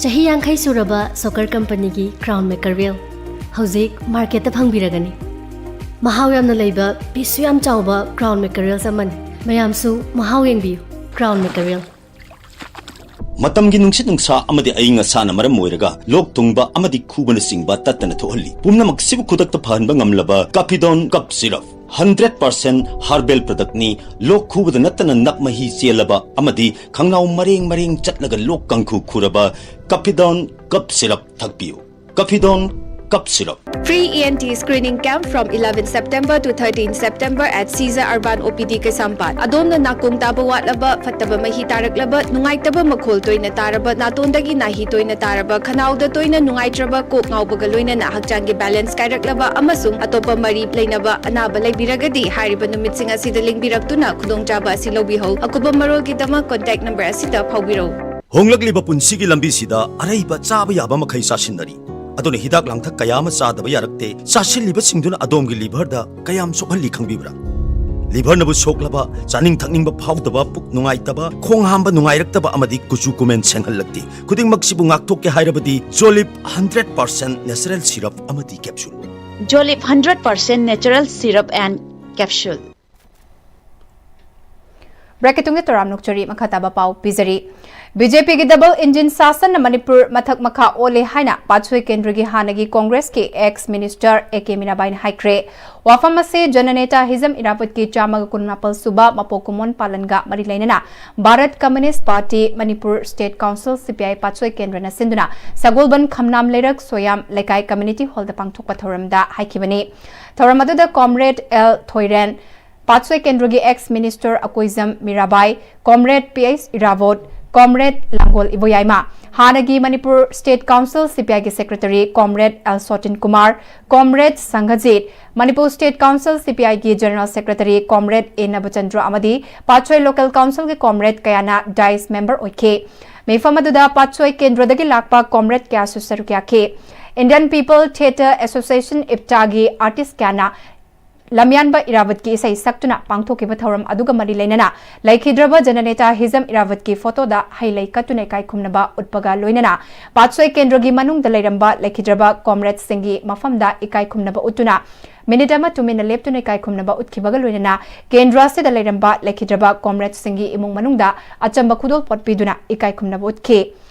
ꯆꯍꯤ ꯌꯥꯡꯈꯩ ꯁꯨꯔꯕ Soccer Companyꯒꯤ Crown Mackerel ꯍꯧꯖꯤꯛ marketꯇ ꯐꯪꯕꯤꯔꯒꯅꯤ꯫ ꯃꯍꯥꯎ ꯌꯥꯝꯅ ꯂꯩꯕ, pieceꯁꯨ ꯌꯥꯝ ꯆꯥꯎꯕ Crown Mackerels ꯑꯃꯅꯤ꯫ ꯃꯌꯥꯝꯁꯨ ꯃꯍꯥꯎ ꯌꯦꯡꯕꯤꯌꯨ꯫ Crown Mackerel꯫ ꯃꯇꯝꯒꯤ ꯅꯨꯡꯁꯤꯠ ꯅꯨꯡꯁꯥ ꯑꯃꯗꯤ ꯑꯏꯪ ꯑꯁꯥꯅ ꯃꯔꯝ ꯑꯣꯏꯔꯒ ꯂꯣꯛ ꯊꯨꯡꯕ ꯑꯃꯗꯤ ꯈꯨꯕꯅꯆꯤꯡꯕ ꯇꯠꯇꯅ ꯊꯣꯛꯍꯜꯂꯤ꯫ ꯄꯨꯝꯅꯃꯛꯁꯤꯕꯨ ꯈꯨꯗꯛꯇ ꯐꯍꯟꯕ ꯉꯝꯂꯕ Capidon Cough Syrup, hundred percent herbal productꯅꯤ꯫ ꯂꯣꯛ ꯈꯨꯕꯗ ꯅꯠꯇꯅ ꯅꯞ ꯃꯍꯤ ꯆꯦꯜꯂꯕ ꯑꯃꯗꯤ ꯈꯪꯅꯥꯎ ꯃꯔꯦꯡ ꯃꯔꯦꯡ ꯆꯠꯂꯒ ꯂꯣꯛ ꯀꯥꯡꯈꯨ ꯈꯨꯔꯕ Capidon Cough Syrup ꯊꯛꯄꯤꯌꯨ꯫ Capidon Cough syrup. Free E N T screening camp from eleven September to thirteen September at Caesar Urban O P D Kaisampad. ꯑꯗꯣꯝꯅ ꯅꯥꯀꯣꯡ ꯇꯥꯕ ꯋꯥꯠꯂꯕ, ꯐꯠꯇꯕ ꯃꯍꯤ ꯇꯥꯔꯛꯂꯕ, ꯅꯨꯡꯉꯥꯏꯇꯕ ꯃꯈꯣꯜ ꯇꯣꯏꯅ ꯇꯥꯔꯕ, ꯅꯥꯇꯣꯟꯗꯒꯤ ꯅꯥꯍꯤ ꯇꯣꯏꯅ ꯇꯥꯔꯕ, ꯈꯅꯥꯎꯗ ꯇꯣꯏꯅ ꯅꯨꯡꯉꯥꯏꯇ꯭ꯔꯕ, ꯀꯣꯛ ꯉꯥꯎꯕꯒ ꯂꯣꯏꯅꯅ ꯍꯛꯆꯥꯡꯒꯤ balance ꯀꯥꯏꯔꯛꯂꯕ ꯑꯃꯁꯨꯡ ꯑꯇꯣꯞꯄ ꯃꯔꯤ ꯂꯩꯅꯕ ꯑꯅꯥꯕ ꯂꯩꯕꯤꯔꯒꯗꯤ ꯍꯥꯏꯔꯤꯕ ꯅꯨꯃꯤꯠꯁꯤꯡ ꯑꯁꯤꯗ ꯂꯦꯡꯕꯤꯔꯛꯇꯨꯅ ꯈꯨꯗꯣꯡꯆꯥꯕ ꯑꯁꯤ ꯂꯧꯕꯤꯍꯧ꯫ ꯑꯀꯨꯞꯄ ꯃꯔꯣꯜꯒꯤꯗꯃꯛ contact number ꯑꯁꯤꯗ ꯐꯥꯎꯕꯤꯔꯧ꯫ ꯍꯣꯡꯂꯛꯂꯤꯕ ꯄꯨꯟꯁꯤꯒꯤ ꯂꯝꯕꯤꯁꯤꯗ ꯑꯔꯩꯕ ꯆꯥꯕ ꯌꯥꯕ ꯃꯈꯩ ꯆꯥꯁꯤꯟꯅꯔꯤ꯫ ꯑꯗꯨꯅ ꯍꯤꯗꯥꯛ ꯂꯥꯡꯊꯛ ꯀꯌꯥ ꯑꯃ ꯆꯥꯗꯕ ꯌꯥꯔꯛꯇꯦ꯫ ꯆꯥꯁꯤꯜꯂꯤꯕꯁꯤꯡꯗꯨꯅ ꯑꯗꯣꯝꯒꯤ liverꯗ ꯀꯌꯥꯝ ꯁꯣꯛꯍꯜꯂꯤ ꯈꯪꯕꯤꯕ꯭ꯔꯥ? Liverꯅꯕꯨ ꯁꯣꯛꯂꯕ, ꯆꯥꯅꯤꯡ ꯊꯛꯅꯤꯡꯕ ꯐꯥꯎꯗꯕ, ꯄꯨꯛ ꯅꯨꯡꯉꯥꯏꯇꯕ, ꯈꯣꯡ ꯍꯥꯝꯕ ꯅꯨꯡꯉꯥꯏꯔꯛꯇꯕ ꯑꯃꯗꯤ ꯀꯨꯆꯨ ꯀꯨꯃꯦꯟ ꯁꯦꯡꯍꯜꯂꯛꯇꯦ꯫ ꯈꯨꯗꯤꯡꯃꯛꯁꯤꯕꯨ ꯉꯥꯛꯊꯣꯛꯀꯦ ꯍꯥꯏꯔꯕꯗꯤ Jolib hundred percent natural syrup ꯑꯃꯗꯤ capsule꯫ Jolib hundred percent natural syrup and capsule꯫ Breakꯀꯤ ꯇꯨꯡꯗ ꯇꯔꯥꯝ ꯅꯣꯛꯆꯔꯤ꯫ ꯃꯈꯥ ꯇꯥꯕ ꯄꯥꯎ ꯄꯤꯖꯔꯤ꯫ BJPꯒꯤ double engine ꯁꯥꯁꯟꯅ ꯃꯅꯤꯄꯨꯔ ꯃꯊꯛ ꯃꯈꯥ ꯑꯣꯜꯂꯦ ꯍꯥꯏꯅ ꯄꯥꯠꯁꯣꯏ ꯀꯦꯟꯗ꯭ꯔꯒꯤ ꯍꯥꯟꯅꯒꯤ ꯀꯣꯡꯒ꯭ꯔꯦꯁꯀꯤ ex minister A K ꯃꯤꯔꯥꯕꯥꯏꯅ ꯍꯥꯏꯈ꯭ꯔꯦ꯫ ꯋꯥꯐꯝ ꯑꯁꯤ ꯖꯅꯅꯦꯇꯥ ꯍꯤꯖꯝ ꯏꯔꯥꯕꯠꯀꯤ ꯆꯥꯝꯃꯒ ꯀꯨꯟꯃꯥꯄꯜ ꯁꯨꯕ ꯃꯄꯣꯛ ꯀꯨꯝꯑꯣꯟ ꯄꯥꯂꯟꯒ ꯃꯔꯤ ꯂꯩꯅꯅ Bharat communist party Manipur state council CPI ꯄꯥꯠꯁꯣꯏ ꯀꯦꯟꯗ꯭ꯔꯅ ꯁꯤꯟꯗꯨꯅ ꯁꯒꯣꯜꯕꯟ ꯈꯝꯅꯥꯝ ꯂꯩꯔꯛ ꯁꯣꯌꯥꯝ ꯂꯩꯀꯥꯏ community hallꯗ ꯄꯥꯡꯊꯣꯛꯄ ꯊꯧꯔꯝꯗ ꯍꯥꯏꯈꯤꯕꯅꯤ꯫ ꯊꯧꯔꯝ ꯑꯗꯨꯗ comrade L ꯊꯣꯏꯔꯦꯟ, ꯄꯥꯠꯁꯣꯏ ꯀꯦꯟꯗ꯭ꯔꯒꯤ ex minister Akoijam Mirabai, comrade P H ꯏꯔꯥꯕꯣꯠ, comrade ꯂꯥꯡꯒꯣꯜ ꯏꯕꯣꯌꯥꯏꯃ, ꯍꯥꯟꯅꯒꯤ Manipur state council CPIꯒꯤ secretary comrade L ꯁꯣꯇꯤꯟ Kumar, comrade ꯁꯪꯒꯖꯤꯠ, Manipur state council CPIꯒꯤ general secretary comrade A ꯅꯕꯆꯟꯗ꯭ꯔ ꯑꯃꯗꯤ ꯄꯥꯠꯁꯣꯏ local councilꯒꯤ comrade ꯀꯌꯥꯅ dais member ꯑꯣꯏꯈꯤ꯫ ꯃꯤꯐꯝ ꯑꯗꯨꯗ ꯄꯥꯠꯁꯣꯏ ꯀꯦꯟꯗ꯭ꯔꯗꯒꯤ ꯂꯥꯛꯄ comrade ꯀꯌꯥꯁꯨ ꯁꯔꯨꯛ ꯌꯥꯈꯤ꯫ Indian People Theatre Association, IPTAꯒꯤ artist ꯀꯌꯥꯅ ꯂꯝꯌꯥꯟꯕ ꯏꯔꯥꯕꯠꯀꯤ ꯏꯁꯩ ꯁꯛꯇꯨꯅ ꯄꯥꯡꯊꯣꯛꯈꯤꯕ ꯊꯧꯔꯝ ꯑꯗꯨꯒ ꯃꯔꯤ ꯂꯩꯅꯅ ꯂꯩꯈꯤꯗ꯭ꯔꯕ ꯖꯅꯅꯦꯇꯥ ꯍꯤꯖꯝ ꯏꯔꯥꯕꯠꯀꯤ photoꯗ ꯍꯩ ꯂꯩ ꯀꯠꯇꯨꯅ ꯏꯀꯥꯏ ꯈꯨꯝꯅꯕ ꯎꯠꯄꯒ ꯂꯣꯏꯅꯅ ꯄꯥꯠꯁꯣꯏ ꯀꯦꯟꯗ꯭ꯔꯒꯤ ꯃꯅꯨꯡꯗ ꯂꯩꯔꯝꯕ ꯂꯩꯈꯤꯗ꯭ꯔꯕ comradeꯁꯤꯡꯒꯤ ꯃꯐꯝꯗ ꯏꯀꯥꯏ ꯈꯨꯝꯅꯕ ꯎꯠꯇꯨꯅ minute ꯑꯃ ꯇꯨꯃꯤꯟꯅ ꯂꯦꯞꯇꯨꯅ ꯏꯀꯥꯏ ꯈꯨꯝꯅꯕ ꯎꯠꯈꯤꯕꯒ ꯂꯣꯏꯅꯅ ꯀꯦꯟꯗ꯭ꯔ ꯑꯁꯤꯗ ꯂꯩꯔꯝꯕ ꯂꯩꯈꯤꯗ꯭ꯔꯕ comradeꯁꯤꯡꯒꯤ ꯏꯃꯨꯡ ꯃꯅꯨꯡꯗ ꯑꯆꯝꯕ ꯈꯨꯗꯣꯜꯄꯣꯠ ꯄꯤꯗꯨꯅ ꯏꯀꯥꯏ ꯈꯨꯝꯅꯕ ꯎꯠꯈꯤ꯫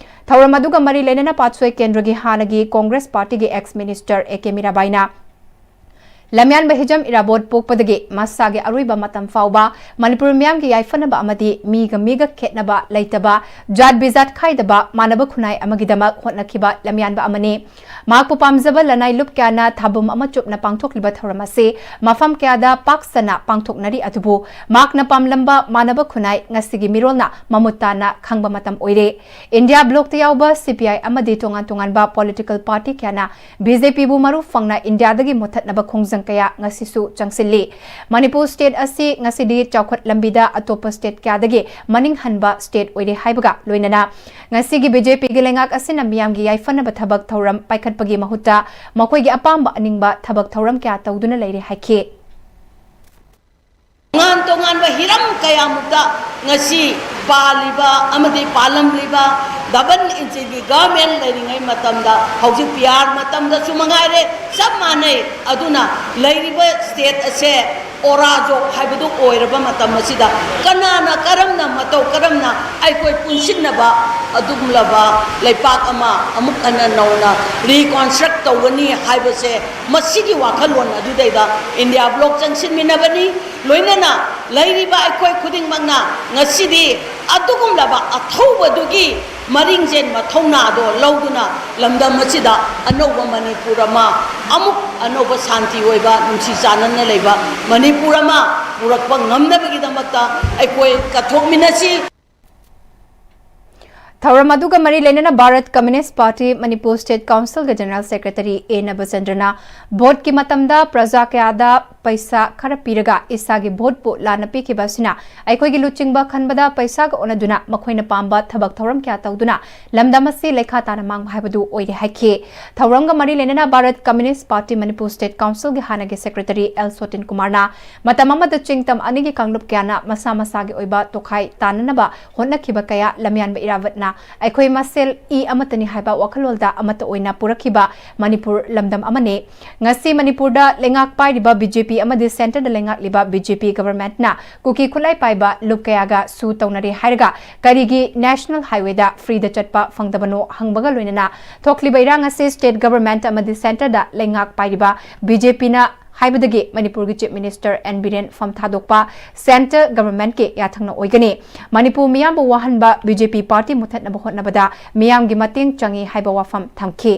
ꯊꯧꯔꯝ ꯑꯗꯨꯒ ꯃꯔꯤ ꯂꯩꯅꯅ ꯄꯥꯠꯁꯣꯏ ꯀꯦꯟꯗ꯭ꯔꯒꯤ ꯍꯥꯟꯅꯒꯤ ꯀꯣꯡꯒ꯭ꯔꯦꯁ ꯄꯥꯔꯇꯤꯒꯤ ex minister A K ꯃꯤꯔꯥꯕꯥꯏꯅ ꯂꯝꯌꯥꯟꯕ Hijam Irabot ꯄꯣꯛꯄꯗꯒꯤ ꯃꯁꯥꯒꯤ ꯑꯔꯣꯏꯕ ꯃꯇꯝ ꯐꯥꯎꯕ ꯃꯅꯤꯄꯨꯔ ꯃꯤꯌꯥꯝꯒꯤ ꯌꯥꯏꯐꯅꯕ ꯑꯃꯗꯤ ꯃꯤꯒ ꯃꯤꯒ ꯈꯦꯠꯅꯕ ꯂꯩꯇꯕ, ꯖꯥꯠ ꯕꯤꯖꯥꯠ ꯈꯥꯏꯗꯕ ꯃꯥꯟꯅꯕ ꯈꯨꯟꯅꯥꯏ ꯑꯃꯒꯤꯗꯃꯛ ꯍꯣꯠꯅꯈꯤꯕ ꯂꯝꯌꯥꯟꯕ ꯑꯃꯅꯤ꯫ ꯃꯍꯥꯛꯄꯨ ꯄꯥꯝꯖꯕ ꯂꯅꯥꯏ ꯂꯨꯞ ꯀꯌꯥꯅ ꯊꯥꯕꯨꯝ ꯑꯃ ꯆꯨꯞꯅ ꯄꯥꯡꯊꯣꯛꯂꯤꯕ ꯊꯧꯔꯝ ꯑꯁꯤ ꯃꯐꯝ ꯀꯌꯥꯗ ꯄꯥꯛ ꯁꯟꯅ ꯄꯥꯡꯊꯣꯛꯅꯔꯤ, ꯑꯗꯨꯕꯨ ꯃꯍꯥꯛꯅ ꯄꯥꯝꯂꯝꯕ ꯃꯥꯟꯅꯕ ꯈꯨꯟꯅꯥꯏ ꯉꯁꯤꯒꯤ ꯃꯤꯔꯣꯜꯅ ꯃꯃꯨꯠ ꯇꯥꯅ ꯈꯪꯕ ꯃꯇꯝ ꯑꯣꯏꯔꯦ꯫ ꯏꯟꯗꯤꯌꯥ ꯕ꯭ꯂꯣꯛꯇ ꯌꯥꯎꯕ ꯁꯤ ꯄꯤ ꯑꯥꯏ ꯑꯃꯗꯤ ꯇꯣꯉꯥꯟ ꯇꯣꯉꯥꯟꯕ ꯄꯣꯂꯤꯇꯤꯀꯦꯜ ꯄꯥꯔꯇꯤ ꯀꯌꯥꯅ ꯕꯤ ꯖꯦ ꯄꯤꯕꯨ ꯃꯔꯨ ꯐꯪꯅ ꯏꯟꯗꯤꯌꯥꯗꯒꯤ ꯃꯨꯠꯊꯠꯅꯕ ꯈꯣꯡꯖꯪ ꯀꯌꯥ ꯉꯁꯤꯁꯨ ꯆꯪꯁꯤꯜꯂꯤ꯫ ꯃꯅꯤꯄꯨꯔ ꯁ꯭ꯇꯦꯠ ꯑꯁꯤ ꯉꯁꯤꯗꯤ ꯆꯥꯎꯈꯠ ꯂꯝꯕꯤꯗ ꯑꯇꯣꯞꯄ ꯁ꯭ꯇꯦꯠ ꯀꯌꯥꯗꯒꯤ ꯃꯅꯤꯡ ꯍꯟꯕ ꯁ꯭ꯇꯦꯠ ꯑꯣꯏꯔꯦ ꯍꯥꯏꯕꯒ ꯂꯣꯏꯅꯅ ꯉꯁꯤꯒꯤ ꯕꯤ ꯖꯦ ꯄꯤꯒꯤ ꯂꯩꯉꯥꯛ ꯑꯁꯤꯅ ꯃꯤꯌꯥꯝꯒꯤ ꯌꯥꯏꯐꯅꯕ ꯊꯕꯛ ꯊꯧꯔꯝ ꯄꯥꯏꯈꯠꯄꯒꯤ ꯃꯍꯨꯠꯇ ꯃꯈꯣꯏꯒꯤ ꯑꯄꯥꯝꯕ ꯑꯅꯤꯡꯕ ꯊꯕꯛ ꯊꯧꯔꯝ ꯀꯌꯥ ꯇꯧꯗꯨꯅ ꯂꯩꯔꯦ ꯍꯥꯏꯈꯤ꯫ ꯇꯣꯉꯥꯟ ꯇꯣꯉꯥꯟꯕ ꯍꯤꯔꯝ ꯀꯌꯥꯃꯨꯛꯇ ꯉꯁꯤ ꯄꯥꯜꯂꯤꯕ ꯑꯃꯗꯤ ꯄꯥꯜꯂꯝꯂꯤꯕ ꯗꯕꯜ ꯏꯟꯖꯤꯟꯒꯤ ꯒꯚꯔꯟꯃꯦꯟ ꯂꯩꯔꯤꯉꯩ ꯃꯇꯝꯗ, ꯍꯧꯖꯤꯛ ꯄꯤ ꯑꯥꯔ ꯃꯇꯝꯗꯁꯨ ꯃꯉꯥꯏꯔꯦ, ꯆꯞ ꯃꯥꯟꯅꯩ꯫ ꯑꯗꯨꯅ ꯂꯩꯔꯤꯕ ꯁ꯭ꯇꯦꯠ ꯑꯁꯦ ꯑꯣꯔꯥꯖꯣꯛ ꯍꯥꯏꯕꯗꯨ ꯑꯣꯏꯔꯕ ꯃꯇꯝ ꯑꯁꯤꯗ ꯀꯅꯥꯅ ꯀꯔꯝꯅ, ꯃꯇꯧ ꯀꯔꯝꯅ ꯑꯩꯈꯣꯏ ꯄꯨꯟꯁꯤꯟꯅꯕ ꯑꯗꯨꯒꯨꯝꯂꯕ ꯂꯩꯄꯥꯛ ꯑꯃ ꯑꯃꯨꯛ ꯍꯟꯅ ꯅꯧꯅ ꯔꯤꯀꯟꯁꯇ꯭ꯔꯛ ꯇꯧꯒꯅꯤ ꯍꯥꯏꯕꯁꯦ, ꯃꯁꯤꯒꯤ ꯋꯥꯈꯜꯂꯣꯟ ꯑꯗꯨꯗꯩꯗ ꯏꯟꯗꯤꯌꯥ ꯕ꯭ꯂꯣꯛ ꯆꯪꯁꯤꯟꯃꯤꯟꯅꯕꯅꯤ꯫ ꯂꯣꯏꯅꯅ ꯂꯩꯔꯤꯕ ꯑꯩꯈꯣꯏ ꯈꯨꯗꯤꯡꯃꯛꯅ ꯉꯁꯤꯗꯤ ꯑꯗꯨꯒꯨꯝꯂꯕ ꯑꯊꯧꯕꯗꯨꯒꯤ ꯃꯔꯤꯡꯖꯦꯟ ꯃꯊꯧꯅꯥꯗꯣ ꯂꯧꯗꯨꯅ ꯂꯝꯗꯝ ꯑꯁꯤꯗ ꯑꯅꯧꯕ ꯃꯅꯤꯄꯨꯔ ꯑꯃ, ꯑꯃꯨꯛ ꯑꯅꯧꯕ ꯁꯥꯟꯇꯤ ꯑꯣꯏꯕ, ꯅꯨꯡꯁꯤ ꯆꯥꯟꯅꯅ ꯂꯩꯕ ꯃꯅꯤꯄꯨꯔ ꯑꯃ ꯄꯨꯔꯛꯄ ꯉꯝꯅꯕꯒꯤꯗꯃꯛꯇ ꯑꯩꯈꯣꯏ ꯀꯠꯊꯣꯛꯃꯤꯟꯅꯁꯤ꯫ ꯊꯧꯔꯝ ꯑꯗꯨꯒ ꯃꯔꯤ ꯂꯩꯅꯅ Bharat communist party Manipur state ꯀꯥꯎꯟꯁꯤꯜꯒꯤ ꯖꯦꯅꯔꯦꯜ ꯁꯦꯀ꯭ꯔꯦꯇꯔꯤ ꯑꯦ ꯅꯕꯆꯟꯗ꯭ꯔꯅ ꯚꯣꯠꯀꯤ ꯃꯇꯝꯗ ꯄ꯭ꯔꯖꯥ ꯀꯌꯥꯗ ꯄꯩꯁꯥ ꯈꯔ ꯄꯤꯔꯒ ꯏꯁꯥꯒꯤ ꯚꯣꯠꯄꯨ ꯂꯥꯟꯅ ꯄꯤꯈꯤꯕ ꯑꯁꯤꯅ ꯑꯩꯈꯣꯏꯒꯤ ꯂꯨꯆꯤꯡꯕ ꯈꯟꯕꯗ ꯄꯩꯁꯥꯒ ꯑꯣꯟꯅꯗꯨꯅ ꯃꯈꯣꯏꯅ ꯄꯥꯝꯕ ꯊꯕꯛ ꯊꯧꯔꯝ ꯀꯌꯥ ꯇꯧꯗꯨꯅ ꯂꯝꯗꯝ ꯑꯁꯤ ꯂꯩꯈꯥ ꯇꯥꯅ ꯃꯥꯡꯕ ꯍꯥꯏꯕꯗꯨ ꯑꯣꯏꯔꯦ ꯍꯥꯏꯈꯤ꯫ ꯊꯧꯔꯝꯒ ꯃꯔꯤ ꯂꯩꯅꯅ Bharat communist party Manipur state ꯀꯥꯎꯟꯁꯤꯜꯒꯤ ꯍꯥꯟꯅꯒꯤ ꯁꯦꯀ꯭ꯔꯦꯇꯔꯤ ꯑꯦꯜ ꯁꯣꯇꯤꯟ ꯀꯨꯃꯥꯔꯅ ꯃꯇꯝ ꯑꯃꯗ ꯆꯤꯡꯇꯝ ꯑꯅꯤꯒꯤ ꯀꯥꯡꯂꯨꯞ ꯀꯌꯥꯅ ꯃꯁꯥ ꯃꯁꯥꯒꯤ ꯑꯣꯏꯕ ꯇꯣꯈꯥꯏ ꯇꯥꯅꯅꯕ ꯍꯣꯠꯅꯈꯤꯕ ꯀꯌꯥ ꯂꯝꯌꯥꯟꯕ ꯏꯔꯥꯕꯠꯅ ꯑꯩꯈꯣꯏ ꯃꯁꯦꯜ ꯏ ꯑꯃꯠꯇꯅꯤ ꯍꯥꯏꯕ ꯋꯥꯈꯜꯂꯣꯟꯗ ꯑꯃꯠꯇ ꯑꯣꯏꯅ ꯄꯨꯔꯛꯈꯤꯕ ꯃꯅꯤꯄꯨꯔ ꯂꯝꯗꯝ ꯑꯃꯅꯤ꯫ ꯉꯁꯤ ꯃꯅꯤꯄꯨꯔꯗ ꯂꯩꯉꯥꯛ ꯄꯥꯏꯔꯤꯕ ꯕꯤ ꯖꯦ ꯄꯤ ꯑꯃꯗꯤ ꯁꯦꯟꯇꯔꯗ ꯂꯩꯉꯥꯛꯂꯤꯕ ꯕꯤ ꯖꯦ ꯄꯤ ꯒꯚꯔꯟꯃꯦꯟꯠꯅ ꯀꯨꯀꯤ ꯈꯨꯠꯂꯥꯏ ꯄꯥꯏꯕ ꯂꯨꯞ ꯀꯌꯥꯒ ꯁꯨ ꯇꯧꯅꯔꯦ ꯍꯥꯏꯔꯒ ꯀꯔꯤꯒꯤ ꯅꯦꯁꯅꯦꯜ ꯍꯥꯏꯋꯦꯗ ꯐ꯭ꯔꯤꯗ ꯆꯠꯄ ꯐꯪꯗꯕꯅꯣ ꯍꯪꯕꯒ ꯂꯣꯏꯅꯅ ꯊꯣꯛꯂꯤꯕ ꯏꯔꯥꯡ ꯑꯁꯤ ꯁ꯭ꯇꯦꯠ ꯒꯚꯔꯟꯃꯦꯟꯠ ꯑꯃꯗꯤ ꯁꯦꯟꯇꯔꯗ ꯂꯩꯉꯥꯛ ꯄꯥꯏꯔꯤꯕ ꯕꯤ ꯖꯦ ꯄꯤꯅ ꯍꯥꯏꯕꯗꯒꯤ ꯃꯅꯤꯄꯨꯔꯒꯤ Chief Minister ꯑꯦꯟ ꯕꯤꯔꯦꯟ ꯐꯝ ꯊꯥꯗꯣꯛꯄ Centre Governmentꯀꯤ ꯌꯥꯊꯪꯅ ꯑꯣꯏꯒꯅꯤ꯫ ꯃꯅꯤꯄꯨꯔ ꯃꯤꯌꯥꯝꯕꯨ ꯋꯥꯍꯟꯕ BJP party ꯃꯨꯊꯠꯅꯕ ꯍꯣꯠꯅꯕꯗ ꯃꯤꯌꯥꯝꯒꯤ ꯃꯇꯦꯡ ꯆꯪꯏ ꯍꯥꯏꯕ ꯋꯥꯐꯝ ꯊꯝꯈꯤ꯫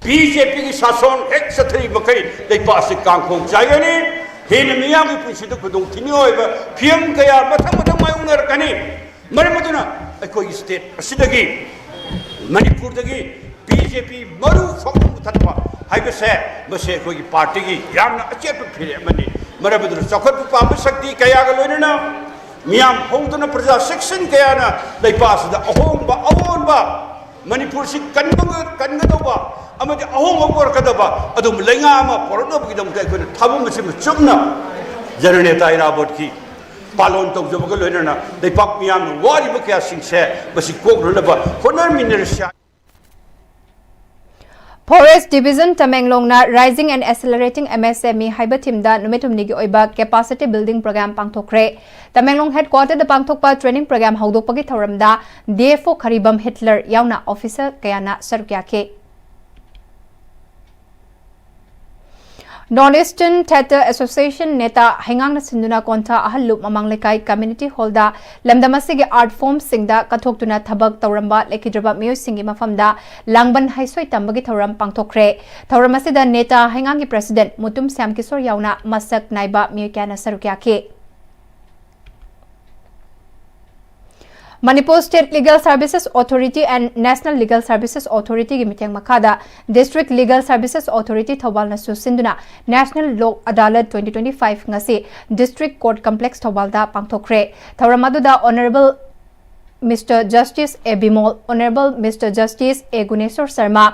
BJPꯒꯤ ꯁꯥꯁꯣꯟ ꯍꯦꯛ ꯆꯠꯊꯔꯤ ꯃꯈꯩ ꯂꯩꯄꯥꯛ ꯑꯁꯤ ꯀꯥꯡꯈꯣꯡ ꯆꯥꯏꯒꯅꯤ꯫ ꯍꯦꯟꯅ ꯃꯤꯌꯥꯝꯒꯤ ꯄꯨꯟꯁꯤꯗ ꯈꯨꯗꯣꯡꯊꯤꯅꯤꯡꯉꯥꯏ ꯑꯣꯏꯕ ꯐꯤꯕꯝ ꯀꯌꯥ ꯃꯊꯪ ꯃꯊꯪ ꯃꯥꯌꯣꯛꯅꯔꯛꯀꯅꯤ꯫ ꯃꯔꯝ ꯑꯗꯨꯅ ꯑꯩꯈꯣꯏꯒꯤ state ꯑꯁꯤꯗꯒꯤ, ꯃꯅꯤꯄꯨꯔꯗꯒꯤ BJP ꯃꯔꯨ ꯐꯪꯅ ꯃꯨꯊꯠꯄ ꯍꯥꯏꯕꯁꯦ, ꯃꯁꯤ ꯑꯩꯈꯣꯏꯒꯤ partyꯒꯤ ꯌꯥꯝꯅ ꯑꯆꯦꯠꯄ ꯐꯤꯔꯦꯞ ꯑꯃꯅꯤ꯫ ꯃꯔꯝ ꯑꯗꯨꯅ ꯆꯥꯎꯈꯠꯄ ꯄꯥꯝꯕ ꯁꯛꯇꯤ ꯀꯌꯥꯒ ꯂꯣꯏꯅꯅ ꯃꯤꯌꯥꯝ ꯍꯧꯗꯨꯅ ꯄ꯭ꯔꯖꯥ section ꯀꯌꯥꯅ ꯂꯩꯄꯥꯛ ꯑꯁꯤꯗ ꯑꯍꯣꯡꯕ ꯑꯑꯣꯟꯕ ꯃꯅꯤꯄꯨꯔꯁꯤ ꯀꯟꯕ ꯀꯟꯒꯗꯧꯕ ꯑꯃꯗꯤ ꯑꯍꯣꯡꯕ ꯄꯨꯔꯛꯀꯗꯕ ꯑꯗꯨꯒꯨꯝꯕ ꯂꯩꯉꯥꯛ ꯑꯃ ꯄꯨꯔꯛꯅꯕꯒꯤꯗꯃꯛꯇ ꯑꯩꯈꯣꯏꯅ ꯊꯕꯛ ꯑꯁꯤ ꯆꯨꯝꯅ ꯖꯅꯅꯦꯇꯥ ꯏꯔꯥꯕꯣꯠꯀꯤ ꯄꯥꯂꯣꯟ ꯇꯧꯖꯕꯒ ꯂꯣꯏꯅꯅ ꯂꯩꯄꯥꯛ ꯃꯤꯌꯥꯝꯅ ꯋꯥꯔꯤꯕ ꯀꯌꯥꯁꯤꯡꯁꯦ ꯃꯁꯤ ꯀꯣꯛꯅꯅꯕ ꯍꯣꯠꯅꯃꯤꯟꯅꯔꯁꯤ꯫ Forest Division ꯇꯃꯦꯡꯂꯣꯡꯅ Rising and Accelerating MSME ꯍꯥꯏꯕ themeꯗ ꯅꯨꯃꯤꯠ ꯍꯨꯝꯅꯤꯒꯤ ꯑꯣꯏꯕ Capacity Building Program ꯄꯥꯡꯊꯣꯛꯈ꯭ꯔꯦ꯫ ꯇꯃꯦꯡꯂꯣꯡ headquarterꯗ ꯄꯥꯡꯊꯣꯛꯄ training program ꯍꯧꯗꯣꯛꯄꯒꯤ ꯊꯧꯔꯝꯗ DFO ꯈꯔꯤꯕꯝ ꯍꯤꯠꯂꯔ ꯌꯥꯎꯅ officer ꯀꯌꯥꯅ ꯁꯔꯨꯛ ꯌꯥꯈꯤ꯫ Non Eastern Theatre Association ꯅꯦꯇꯥ ꯍꯩꯉꯥꯡꯅ ꯁꯤꯟꯗꯨꯅ ꯀꯣꯟꯊꯥ ꯑꯍꯜ ꯂꯨꯞ ꯃꯃꯥꯡ ꯂꯩꯀꯥꯏ community hallꯗ ꯂꯝꯗꯝ ꯑꯁꯤꯒꯤ art formꯁꯤꯡꯗ ꯀꯠꯊꯣꯛꯇꯨꯅ ꯊꯕꯛ ꯇꯧꯔꯝꯕ ꯂꯩꯈꯤꯗ꯭ꯔꯕ ꯃꯤꯑꯣꯏꯁꯤꯡꯒꯤ ꯃꯐꯝꯗ ꯂꯥꯡꯕꯟ ꯍꯩꯁꯣꯏ ꯇꯝꯕꯒꯤ ꯊꯧꯔꯝ ꯄꯥꯡꯊꯣꯛꯈ꯭ꯔꯦ꯫ ꯊꯧꯔꯝ ꯑꯁꯤꯗ ꯅꯦꯇꯥ ꯍꯩꯉꯥꯡꯒꯤ president ꯃꯨꯇꯨꯝ ꯁ꯭ꯌꯥꯝ ꯀꯤꯁꯣꯔ ꯌꯥꯎꯅ ꯃꯁꯛ ꯅꯥꯏꯕ ꯃꯤꯑꯣꯏ ꯀꯌꯥꯅ ꯁꯔꯨꯛ ꯌꯥꯈꯤ꯫ Manipur State Legal Services Authority and National Legal Services Authorityꯒꯤ ꯃꯤꯠꯌꯦꯡ ꯃꯈꯥꯗ District Legal Services Authority ꯊꯧꯕꯥꯜꯅꯁꯨ ꯁꯤꯟꯗꯨꯅ National Lok Adalat twenty twenty-five ꯉꯁꯤ District Court Complex ꯊꯧꯕꯥꯜꯗ ꯄꯥꯡꯊꯣꯛꯈ꯭ꯔꯦ꯫ ꯊꯧꯔꯝ ꯑꯗꯨꯗ Honourable Mister Justice A Bimol, Honourable Mister Justice A Guneshor Sharma,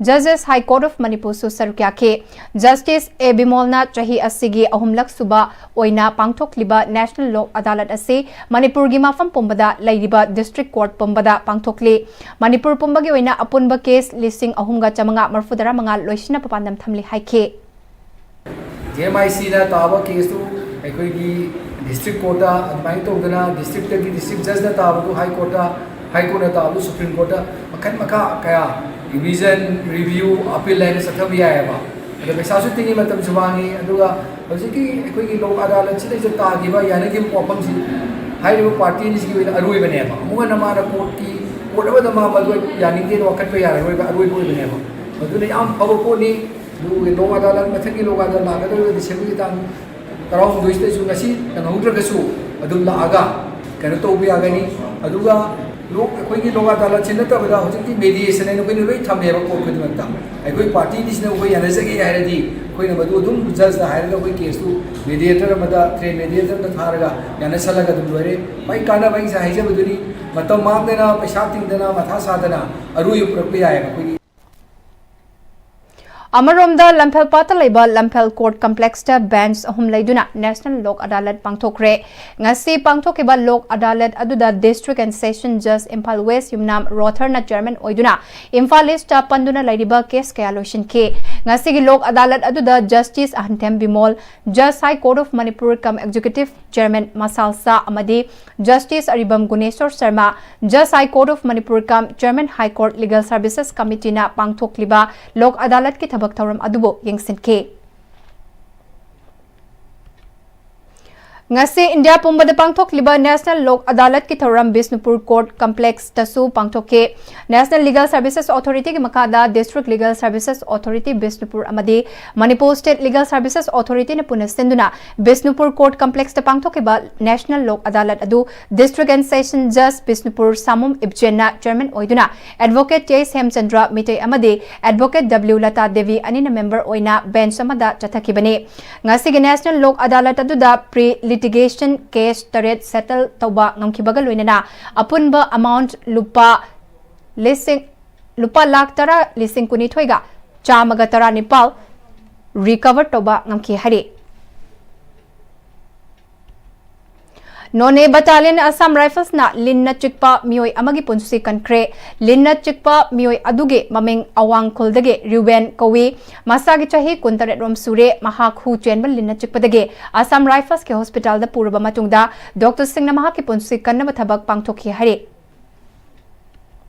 Judges High Court of ꯃꯅꯤꯄꯨꯔꯁꯨ ꯁꯔꯨꯛ ꯌꯥꯈꯤ꯫ Justice A ꯕꯤꯃꯣꯜꯅ ꯆꯍꯤ ꯑꯁꯤꯒꯤ ꯑꯍꯨꯝꯂꯛ ꯁꯨꯕ ꯑꯣꯏꯅ ꯄꯥꯡꯊꯣꯛꯂꯤꯕ National Lok Adalat ꯑꯁꯤ ꯃꯅꯤꯄꯨꯔꯒꯤ ꯃꯐꯝ ꯄꯨꯝꯕꯗ ꯂꯩꯔꯤꯕ District Court ꯄꯨꯝꯕꯗ ꯄꯥꯡꯊꯣꯛꯂꯤ꯫ ꯃꯅꯤꯄꯨꯔ ꯄꯨꯝꯕꯒꯤ ꯑꯣꯏꯅ ꯑꯄꯨꯟꯕ case ꯂꯤꯁꯤꯡ ꯑꯍꯨꯝꯒ ꯆꯥꯃꯉꯥ ꯃꯔꯤꯐꯨ ꯇꯔꯥꯃꯉꯥ ꯂꯣꯏꯁꯤꯟꯅꯕ ꯄꯥꯟꯗꯝ ꯊꯝꯂꯤ ꯍꯥꯏꯈꯤ꯫ JMICꯅ ꯇꯥꯕ caseꯇꯨ ꯑꯩꯈꯣꯏꯒꯤ District Courtꯇ ꯑꯗꯨꯃꯥꯏꯅ ꯇꯧꯗꯅ Districtꯇꯒꯤ District Judgeꯅ ꯇꯥꯕꯗꯨ High Courtꯇ, High Courtꯅ ꯇꯥꯕꯗꯨ Supreme Courtꯇ ꯃꯈꯜ ꯃꯈꯥ ꯀꯌꯥ revision, review, appeal ꯍꯥꯏꯅ ꯆꯠꯊꯕ ꯌꯥꯏꯑꯕ꯫ ꯑꯗ ꯄꯩꯁꯥꯁꯨ ꯇꯤꯡꯉꯤ, ꯃꯇꯝꯁꯨ ꯃꯥꯡꯉꯤ꯫ ꯑꯗꯨꯒ ꯍꯧꯖꯤꯛꯀꯤ ꯑꯩꯈꯣꯏꯒꯤ ꯂꯣꯛ ꯑꯗꯥꯂꯠꯁꯤꯗ ꯇꯥꯈꯤꯕ ꯌꯥꯅꯈꯤꯕ ꯋꯥꯐꯝꯁꯤ ꯍꯥꯏꯔꯤꯕ ꯄꯥꯔꯇꯤ ꯑꯅꯤꯁꯤꯒꯤ ꯑꯣꯏꯅ ꯑꯔꯣꯏꯕꯅꯦꯕ꯫ ꯑꯃꯨꯛ ꯍꯟꯅ ꯃꯥꯅ ꯀꯣꯔꯠꯀꯤ, ꯀꯣꯔꯠ ꯑꯃꯗ ꯃꯥ ꯃꯗꯨ ꯌꯥꯅꯤꯡꯗꯦꯅ ꯋꯥꯀꯠꯄ ꯌꯥꯔꯔꯣꯏꯕ, ꯑꯔꯣꯏꯕ ꯑꯣꯏꯕꯅꯦꯕ꯫ ꯃꯗꯨꯅ ꯌꯥꯝ ꯐꯕ ꯄꯣꯠꯅꯤ꯫ ꯑꯗꯨꯒ ꯂꯣꯛ ꯑꯗꯥꯂꯠ, ꯃꯊꯪꯒꯤ ꯂꯣꯛ ꯑꯗꯥꯂꯠ ꯂꯥꯛꯀꯗꯧꯔꯤꯕ ꯗꯤꯁꯦꯝꯕꯔꯒꯤ ꯇꯥꯡ ꯇꯔꯥꯍꯨꯝꯗꯣꯏꯁꯤꯗꯁꯨ, ꯉꯁꯤ ꯅꯪꯍꯧꯗ꯭ꯔꯒꯁꯨ ꯑꯗꯨꯝ ꯂꯥꯛꯑꯒ ꯀꯩꯅꯣ ꯇꯧꯕ ꯌꯥꯒꯅꯤ꯫ ꯑꯗꯨꯒ ꯂꯣꯛ, ꯑꯩꯈꯣꯏꯒꯤ ꯂꯣꯛ ꯑꯗꯥꯂꯠꯁꯤ ꯅꯠꯇꯕꯗ ꯍꯧꯖꯤꯛꯇꯤ ꯃꯦꯗꯤꯌꯦꯁꯟ ꯍꯥꯏꯅ ꯑꯩꯈꯣꯏꯅ ꯂꯣꯏ ꯊꯝꯃꯦꯕ ꯀꯣꯔꯠ ꯈꯨꯗꯤꯡꯃꯛꯇ꯫ ꯑꯩꯈꯣꯏ ꯄꯥꯔꯇꯤꯅꯤꯁꯤꯅ ꯑꯩꯈꯣꯏ ꯌꯥꯅꯖꯒꯦ ꯍꯥꯏꯔꯗꯤ ꯑꯩꯈꯣꯏꯅ ꯃꯗꯨ ꯑꯗꯨꯝ ꯖꯖꯇ ꯍꯥꯏꯔꯒ ꯑꯩꯈꯣꯏ ꯀꯦꯁꯇꯨ ꯃꯦꯗꯤꯌꯦꯇꯔ ꯑꯃꯗ, ꯇ꯭ꯔꯦꯟ ꯃꯦꯗꯤꯌꯦꯇꯔ ꯑꯃꯗ ꯊꯥꯔꯒ ꯌꯥꯅꯁꯜꯂꯒ ꯑꯗꯨꯝ ꯂꯣꯏꯔꯦ꯫ ꯈ꯭ꯋꯥꯏ ꯀꯥꯟꯅꯕ ꯑꯩ ꯉꯁꯥꯏ ꯍꯥꯏꯖꯕꯗꯨꯅꯤ, ꯃꯇꯝ ꯃꯥꯡꯗꯅ, ꯄꯩꯁꯥ ꯇꯤꯡꯗꯅ, ꯃꯊꯥ ꯁꯥꯗꯅ ꯑꯔꯣꯏꯕ ꯄꯨꯔꯛꯄ ꯌꯥꯏꯑꯕ ꯑꯩꯈꯣꯏꯒꯤ꯫ ꯑꯃꯔꯣꯝꯗ ꯂꯝꯐꯦꯜ ꯄꯥꯠꯇ ꯂꯩꯕ ꯂꯝꯐꯦꯜ ꯀꯣꯔꯠ ꯀꯝꯄ꯭ꯂꯦꯛꯁꯇ ꯕꯦꯟꯆ ꯑꯍꯨꯝ ꯂꯩꯗꯨꯅ ꯅꯦꯁꯅꯦꯜ ꯂꯣꯛ ꯑꯗꯥꯂꯠ ꯄꯥꯡꯊꯣꯛꯈ꯭ꯔꯦ꯫ ꯉꯁꯤ ꯄꯥꯡꯊꯣꯛꯈꯤꯕ ꯂꯣꯛ ꯑꯗꯥꯂꯠ ꯑꯗꯨꯗ ꯗꯤꯁꯇ꯭ꯔꯤꯛ ꯑꯦꯟ ꯁꯦꯁꯟ ꯖꯖ ꯏꯝꯐꯥꯜ ꯋꯦꯁ ꯌꯨꯝꯅꯥꯝ ꯔꯣꯊꯔꯅ ꯆꯦꯌꯔꯃꯦꯟ ꯑꯣꯏꯗꯨꯅ ꯏꯝꯐꯥꯜ ꯏꯁꯇ ꯄꯟꯗꯨꯅ ꯂꯩꯔꯤꯕ ꯀꯦꯁ ꯀꯌꯥ ꯂꯣꯏꯁꯤꯟꯈꯤ꯫ ꯉꯁꯤꯒꯤ ꯂꯣꯛ ꯑꯗꯥꯂꯠ ꯑꯗꯨꯗ ꯖꯁꯇꯤꯁ ꯑꯍꯟꯊꯦꯝ ꯕꯤꯃꯣꯜ, ꯖꯁ high court of Manipur cum executive chairman MASLSA ꯑꯃꯗꯤ ꯖꯁꯇꯤꯁ ꯑꯔꯤꯕꯝ ꯒꯨꯅꯦꯁꯣꯔ ꯁꯔꯃ, ꯖꯁ high court of Manipur cum chairman high court legal services ꯀꯃꯤꯇꯤꯅ ꯄꯥꯡꯊꯣꯛꯂꯤꯕ ꯂꯣꯛ ꯑꯗꯥꯂꯠꯀꯤ ꯊꯕꯛ ꯊꯧꯔꯝ ꯑꯗꯨꯕꯨ ꯌꯦꯡꯁꯤꯟꯈꯤ꯫ ꯉꯁꯤ ꯏꯟꯗꯤꯌꯥ ꯄꯨꯝꯕꯗ ꯄꯥꯡꯊꯣꯛꯂꯤꯕ ꯅꯦꯁꯅꯦꯜ ꯂꯣꯛ ꯑꯗꯥꯂꯠꯀꯤ ꯊꯧꯔꯝ ꯕꯤꯁꯅꯨꯄꯨꯔ ꯀꯣꯔꯠ ꯀꯝꯄ꯭ꯂꯦꯛꯁꯇꯁꯨ ꯄꯥꯡꯊꯣꯛꯈꯤ꯫ ꯅꯦꯁꯅꯦꯜ ꯂꯤꯒꯦꯜ ꯁꯔꯚꯤꯁꯦꯁ ꯑꯣꯊꯣꯔꯤꯇꯤꯒꯤ ꯃꯈꯥꯗ district legal services authority Bishnupur ꯑꯃꯗꯤ ꯃꯅꯤꯄꯨꯔ ꯁ꯭ꯇꯦꯠ ꯂꯤꯒꯦꯜ ꯁꯔꯚꯤꯁꯦꯁ ꯑꯣꯊꯣꯔꯤꯇꯤꯅ ꯄꯨꯟꯅ ꯁꯤꯟꯗꯨꯅ ꯕꯤꯁꯅꯨꯄꯨꯔ ꯀꯣꯔꯠ ꯀꯝꯄ꯭ꯂꯦꯛꯁꯇ ꯄꯥꯡꯊꯣꯛꯈꯤꯕ ꯅꯦꯁꯅꯦꯜ ꯂꯣꯛ ꯑꯗꯥꯂꯠ ꯑꯗꯨ ꯗꯤꯁꯇ꯭ꯔꯤꯛ ꯑꯦꯟ ꯁꯦꯁꯟ ꯖꯁ ꯕꯤꯁꯅꯨꯄꯨꯔ ꯁꯥꯃꯨꯝ ꯏꯕꯆꯦꯟꯅ ꯆꯦꯌꯔꯃꯦꯟ ꯑꯣꯏꯗꯨꯅ advocate T H Hemchandra Meitei ꯑꯃꯗꯤ ꯑꯦꯗꯚꯣꯀꯦꯠ ꯗꯕ꯭ꯂꯤꯎ ꯂꯇꯥ ꯗꯦꯕꯤ ꯑꯅꯤꯅ ꯃꯦꯝꯕꯔ ꯑꯣꯏꯅ ꯕꯦꯟꯆ ꯑꯃꯗ ꯆꯠꯊꯈꯤꯕꯅꯤ꯫ ꯉꯁꯤꯒꯤ ꯅꯦꯁꯅꯦꯜ ꯂꯣꯛ ꯑꯗꯥꯂꯠ ꯑꯗꯨꯗ ꯄ꯭ꯔꯤ ꯂꯤꯇꯤꯒꯦꯁꯟ ꯀꯦꯁ ꯇꯔꯦꯠ ꯁꯦꯇꯜ ꯇꯧꯕ ꯉꯝꯈꯤꯕꯒ ꯂꯣꯏꯅꯅ ꯑꯄꯨꯟꯕ ꯑꯃꯥꯎꯟꯠ ꯂꯨꯄꯥ ꯂꯤꯁꯤꯡ, ꯂꯨꯄꯥ ꯂꯥꯈ ꯇꯔꯥ ꯂꯤꯁꯤꯡ ꯀꯨꯟꯅꯤꯊꯣꯏꯒ ꯆꯥꯝꯃꯒ ꯇꯔꯥꯅꯤꯄꯥꯜ ꯔꯤꯀꯚꯔ ꯇꯧꯕ ꯉꯝꯈꯤ ꯍꯥꯏꯔꯤ꯫ ꯅꯣꯅꯦ ꯕꯠꯇꯥꯂꯤꯌꯟ ꯑꯁꯥꯝ ꯔꯥꯏꯐꯜꯁꯅ ꯂꯤꯟꯅ ꯆꯤꯛꯄ ꯃꯤꯑꯣꯏ ꯑꯃꯒꯤ ꯄꯨꯟꯁꯤ ꯀꯟꯈ꯭ꯔꯦ꯫ ꯂꯤꯟꯅ ꯆꯤꯛꯄ ꯃꯤꯑꯣꯏ ꯑꯗꯨꯒꯤ ꯃꯃꯤꯡ ꯑꯋꯥꯡ ꯈꯨꯜꯗꯒꯤ ꯔꯤꯎꯕꯦꯟ ꯀꯧꯏ꯫ ꯃꯁꯥꯒꯤ ꯆꯍꯤ ꯀꯨꯟꯇꯔꯦꯠ ꯔꯣꯝ ꯁꯨꯔꯦ꯫ ꯃꯍꯥꯛ ꯍꯨ ꯆꯦꯟꯕ ꯂꯤꯟꯅ ꯆꯤꯛꯄꯗꯒꯤ ꯑꯁꯥꯝ ꯔꯥꯏꯐꯜꯁꯀꯤ ꯍꯣꯁꯄꯤꯇꯥꯜꯗ ꯄꯨꯔꯕ ꯃꯇꯨꯡꯗ ꯗꯣꯛꯇꯔꯁꯤꯡꯅ ꯃꯍꯥꯛꯀꯤ ꯄꯨꯟꯁꯤ ꯀꯟꯅꯕ ꯊꯕꯛ ꯄꯥꯡꯊꯣꯛꯈꯤ ꯍꯥꯏꯔꯤ꯫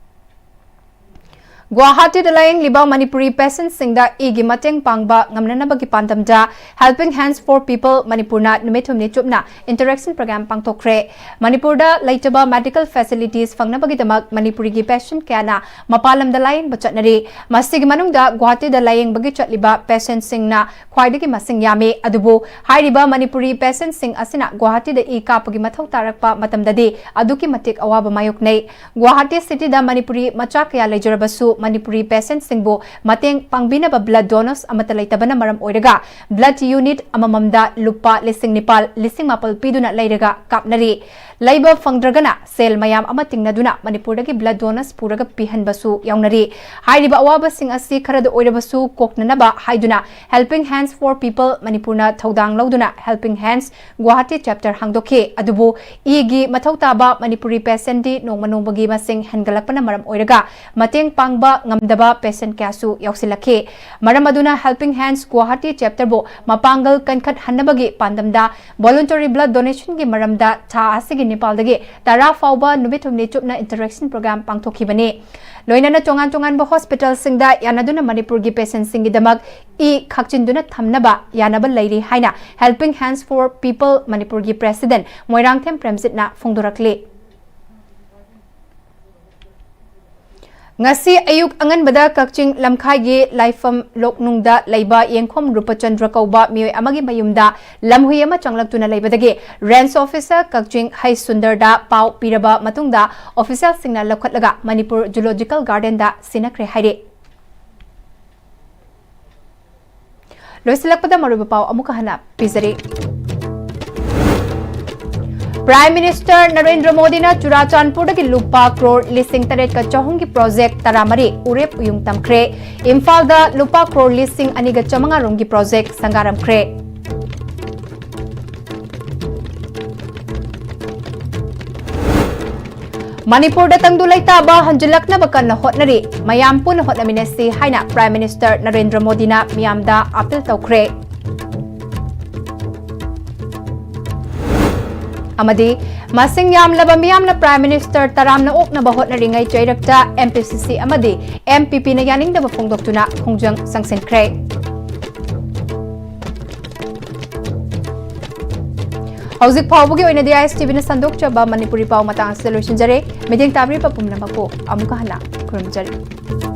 ꯒꯨꯋꯥꯍꯥꯇꯤꯗ ꯂꯥꯌꯦꯡꯂꯤꯕ ꯃꯅꯤꯄꯨꯔꯤ patientꯁꯤꯡꯗ ꯏꯒꯤ ꯃꯇꯦꯡ ꯄꯥꯡꯕ ꯉꯝꯅꯅꯕꯒꯤ ꯄꯥꯟꯗꯝꯗ Helping Hands for People ꯃꯅꯤꯄꯨꯔꯅ ꯅꯨꯃꯤꯠ ꯍꯨꯝꯅꯤ ꯆꯨꯞꯅ interaction program ꯄꯥꯡꯊꯣꯛꯈ꯭ꯔꯦ꯫ ꯃꯅꯤꯄꯨꯔꯗ ꯂꯩꯇꯕ medical facilities ꯐꯪꯅꯕꯒꯤꯗꯃꯛ ꯃꯅꯤꯄꯨꯔꯤꯒꯤ patient ꯀꯌꯥꯅ ꯃꯄꯥꯟ ꯂꯝꯗ ꯂꯥꯌꯦꯡꯕ ꯆꯠꯅꯔꯤ꯫ ꯃꯁꯤꯒꯤ ꯃꯅꯨꯡꯗ ꯒꯨꯋꯥꯍꯥꯇꯤꯗ ꯂꯥꯌꯦꯡꯕꯒꯤ ꯆꯠꯂꯤꯕ patientꯁꯤꯡꯅ ꯈ꯭ꯋꯥꯏꯗꯒꯤ ꯃꯁꯤꯡ ꯌꯥꯝꯃꯤ꯫ ꯑꯗꯨꯕꯨ ꯍꯥꯏꯔꯤꯕ ꯃꯅꯤꯄꯨꯔꯤ patientꯁꯤꯡ ꯑꯁꯤꯅ ꯒꯨꯋꯥꯍꯥꯇꯤꯗ ꯏ ꯀꯥꯞꯄꯒꯤ ꯃꯊꯧ ꯇꯥꯔꯛꯄ ꯃꯇꯝꯗꯗꯤ ꯑꯗꯨꯛꯀꯤ ꯃꯇꯤꯛ ꯑꯋꯥꯕ ꯃꯥꯌꯣꯛꯅꯩ꯫ ꯒꯨꯋꯥꯍꯥꯇꯤ cityꯗ ꯃꯅꯤꯄꯨꯔꯤ ꯃꯆꯥ ꯀꯌꯥ ꯂꯩꯖꯔꯕꯁꯨ ꯃꯅꯤꯄꯨꯔꯤ patientꯁꯤꯡꯕꯨ ꯃꯇꯦꯡ ꯄꯥꯡꯕꯤꯅꯕ blood donors ꯑꯃꯠꯇ ꯂꯩꯇꯕꯅ ꯃꯔꯝ ꯑꯣꯏꯔꯒ blood unit ꯑꯃꯃꯝꯗ ꯂꯨꯄꯥ ꯂꯤꯁꯤꯡ ꯅꯤꯄꯥꯜ, ꯂꯤꯁꯤꯡ ꯃꯥꯄꯜ ꯄꯤꯗꯨꯅ ꯂꯩꯔꯒ ꯀꯥꯞꯅꯔꯤ꯫ ꯂꯩꯕ ꯐꯪꯗ꯭ꯔꯒꯅ ꯁꯦꯜ ꯃꯌꯥꯝ ꯑꯃ ꯇꯤꯡꯅꯗꯨꯅ ꯃꯅꯤꯄꯨꯔꯗꯒꯤ blood donors ꯄꯨꯔꯒ ꯄꯤꯍꯟꯕꯁꯨ ꯌꯥꯎꯅꯔꯤ꯫ ꯍꯥꯏꯔꯤꯕ ꯑꯋꯥꯕꯁꯤꯡ ꯑꯁꯤ ꯈꯔꯗ ꯑꯣꯏꯔꯕꯁꯨ ꯀꯣꯛꯅꯅꯕ ꯍꯥꯏꯗꯨꯅ Helping Hands for People ꯃꯅꯤꯄꯨꯔꯅ ꯊꯧꯗꯥꯡ ꯂꯧꯗꯨꯅ Helping Hands ꯒꯨꯋꯥꯍꯥꯇꯤ chapter ꯍꯥꯡꯗꯣꯛꯈꯤ꯫ ꯑꯗꯨꯕꯨ ꯏꯒꯤ ꯃꯊꯧ ꯇꯥꯕ ꯃꯅꯤꯄꯨꯔꯤ patientꯗꯤ ꯅꯣꯡꯃ ꯅꯣꯡꯃꯒꯤ ꯃꯁꯤꯡ ꯍꯦꯟꯒꯠꯂꯛꯄꯅ ꯃꯔꯝ ꯑꯣꯏꯔꯒ ꯃꯇꯦꯡ ꯄꯥꯡꯕ ꯉꯝꯗꯕ patient ꯀꯌꯥꯁꯨ ꯌꯥꯎꯁꯤꯜꯂꯛꯈꯤ꯫ ꯃꯔꯝ ꯑꯗꯨꯅ Helping Hands ꯒꯨꯋꯥꯍꯥꯇꯤ chapterꯕꯨ ꯃꯄꯥꯡꯒꯜ ꯀꯟꯈꯠꯍꯟꯅꯕꯒꯤ ꯄꯥꯟꯗꯝꯗ voluntary blood donationꯒꯤ ꯃꯔꯝꯗ ꯊꯥ ꯑꯁꯤꯒꯤ ꯅꯤꯄꯥꯜꯗꯒꯤ ꯇꯔꯥ ꯐꯥꯎꯕ ꯅꯨꯃꯤꯠ ꯍꯨꯝꯅꯤ ꯆꯨꯞꯅ interaction program ꯄꯥꯡꯊꯣꯛꯈꯤꯕꯅꯤ꯫ ꯂꯣꯏꯅꯅ ꯇꯣꯉꯥꯟ ꯇꯣꯉꯥꯟꯕ hospitalꯁꯤꯡꯗ ꯌꯥꯅꯗꯨꯅ ꯃꯅꯤꯄꯨꯔꯒꯤ patientꯁꯤꯡꯒꯤꯗꯃꯛ ꯏ ꯈꯥꯛꯆꯤꯟꯗꯨꯅ ꯊꯝꯅꯕ ꯌꯥꯅꯕ ꯂꯩꯔꯤ ꯍꯥꯏꯅ Helping Hands for People ꯃꯅꯤꯄꯨꯔꯒꯤ president ꯃꯣꯏꯔꯥꯡꯊꯦꯝ ꯄ꯭ꯔꯦꯝꯖꯤꯠꯅ ꯐꯣꯡꯗꯣꯔꯛꯂꯤ꯫ ꯉꯁꯤ ꯑꯌꯨꯛ ꯑꯉꯟꯕꯗ ꯀꯛꯆꯤꯡ ꯂꯝꯈꯥꯏꯒꯤ ꯂꯥꯏꯐꯝ ꯂꯣꯛꯅꯨꯡꯗ ꯂꯩꯕ ꯌꯦꯡꯈꯣꯝ ꯔꯨꯄꯆꯟꯗ꯭ꯔ ꯀꯧꯕ ꯃꯤꯑꯣꯏ ꯑꯃꯒꯤ ꯃꯌꯨꯝꯗ ꯂꯝꯍꯨꯏ ꯑꯃ ꯆꯪꯂꯛꯇꯨꯅ ꯂꯩꯕꯗꯒꯤ range officer ꯀꯛꯆꯤꯡ ꯍꯩ ꯁꯨꯟꯗꯔꯗ ꯄꯥꯎ ꯄꯤꯔꯕ ꯃꯇꯨꯡꯗ officialꯁꯤꯡꯅ ꯂꯧꯈꯠꯂꯒ ꯃꯅꯤꯄꯨꯔ Zoological Gardenꯗ ꯁꯤꯟꯅꯈ꯭ꯔꯦ ꯍꯥꯏꯔꯤ꯫ ꯂꯣꯏꯁꯤꯜꯂꯛꯄꯗ ꯃꯔꯨꯑꯣꯏꯕ ꯄꯥꯎ ꯑꯃꯨꯛꯀ ꯍꯟꯅ ꯄꯤꯖꯔꯤ꯫ Prime Minister ꯅꯔꯦꯟꯗ꯭ꯔ ꯃꯣꯗꯤꯅ ꯆꯨꯔꯥꯆꯥꯟꯄꯨꯔꯗꯒꯤ ꯂꯨꯄꯥ ꯀ꯭ꯔꯣꯔ ꯂꯤꯁꯤꯡ ꯇꯔꯦꯠꯀ ꯆꯍꯨꯝꯒꯤ project ꯇꯔꯥꯃꯔꯤ ꯎꯔꯦꯞ ꯎꯌꯨꯡ ꯇꯝꯈ꯭ꯔꯦ꯫ ꯏꯝꯐꯥꯜꯗ ꯂꯨꯄꯥ ꯀ꯭ꯔꯣꯔ ꯂꯤꯁꯤꯡ ꯑꯅꯤꯒ ꯆꯥꯃꯉꯥ ꯔꯣꯝꯒꯤ project ꯁꯪꯒꯥꯔꯝꯈ꯭ꯔꯦ꯫ ꯃꯅꯤꯄꯨꯔꯗ ꯇꯪꯗꯨ ꯂꯩꯇꯥꯕ ꯍꯟꯖꯤꯜꯂꯛꯅꯕ ꯀꯟꯅ ꯍꯣꯠꯅꯔꯤ꯫ ꯃꯌꯥꯝ ꯄꯨꯟꯅ ꯍꯣꯠꯅꯃꯤꯟꯅꯁꯤ ꯍꯥꯏꯅ Prime Minister ꯅꯔꯦꯟꯗ꯭ꯔ ꯃꯣꯗꯤꯅ ꯃꯤꯌꯥꯝꯗ appeal ꯇꯧꯈ꯭ꯔꯦ꯫ ꯑꯃꯗꯤ ꯃꯁꯤꯡ ꯌꯥꯝꯂꯕ ꯃꯤꯌꯥꯝꯅ Prime Minister ꯇꯔꯥꯝꯅ ꯑꯣꯛꯅꯕ ꯍꯣꯠꯅꯔꯤꯉꯩ ꯆꯩꯔꯛꯇ M P C C ꯑꯃꯗꯤ M P Pꯅ ꯌꯥꯅꯤꯡꯗꯕ ꯐꯣꯡꯗꯣꯛꯇꯨꯅ ꯈꯣꯡꯖꯪ ꯆꯪꯁꯤꯟꯈ꯭ꯔꯦ꯫ ꯍꯧꯖꯤꯛ ꯐꯥꯎꯕꯒꯤ ꯑꯣꯏꯅꯗꯤ ISTVꯅ ꯁꯟꯗꯣꯛꯆꯕ ꯃꯅꯤꯄꯨꯔꯤ ꯄꯥꯎ ꯃꯇꯥꯡ ꯑꯁꯤꯗ ꯂꯣꯏꯁꯤꯟꯖꯔꯦ꯫ ꯃꯤꯠꯌꯦꯡ ꯇꯥꯕꯤꯔꯤꯕ ꯄꯨꯝꯅꯃꯛꯄꯨ ꯑꯃꯨꯛꯀ ꯍꯟꯅ ꯈꯨꯔꯨꯝꯖꯔꯤ꯫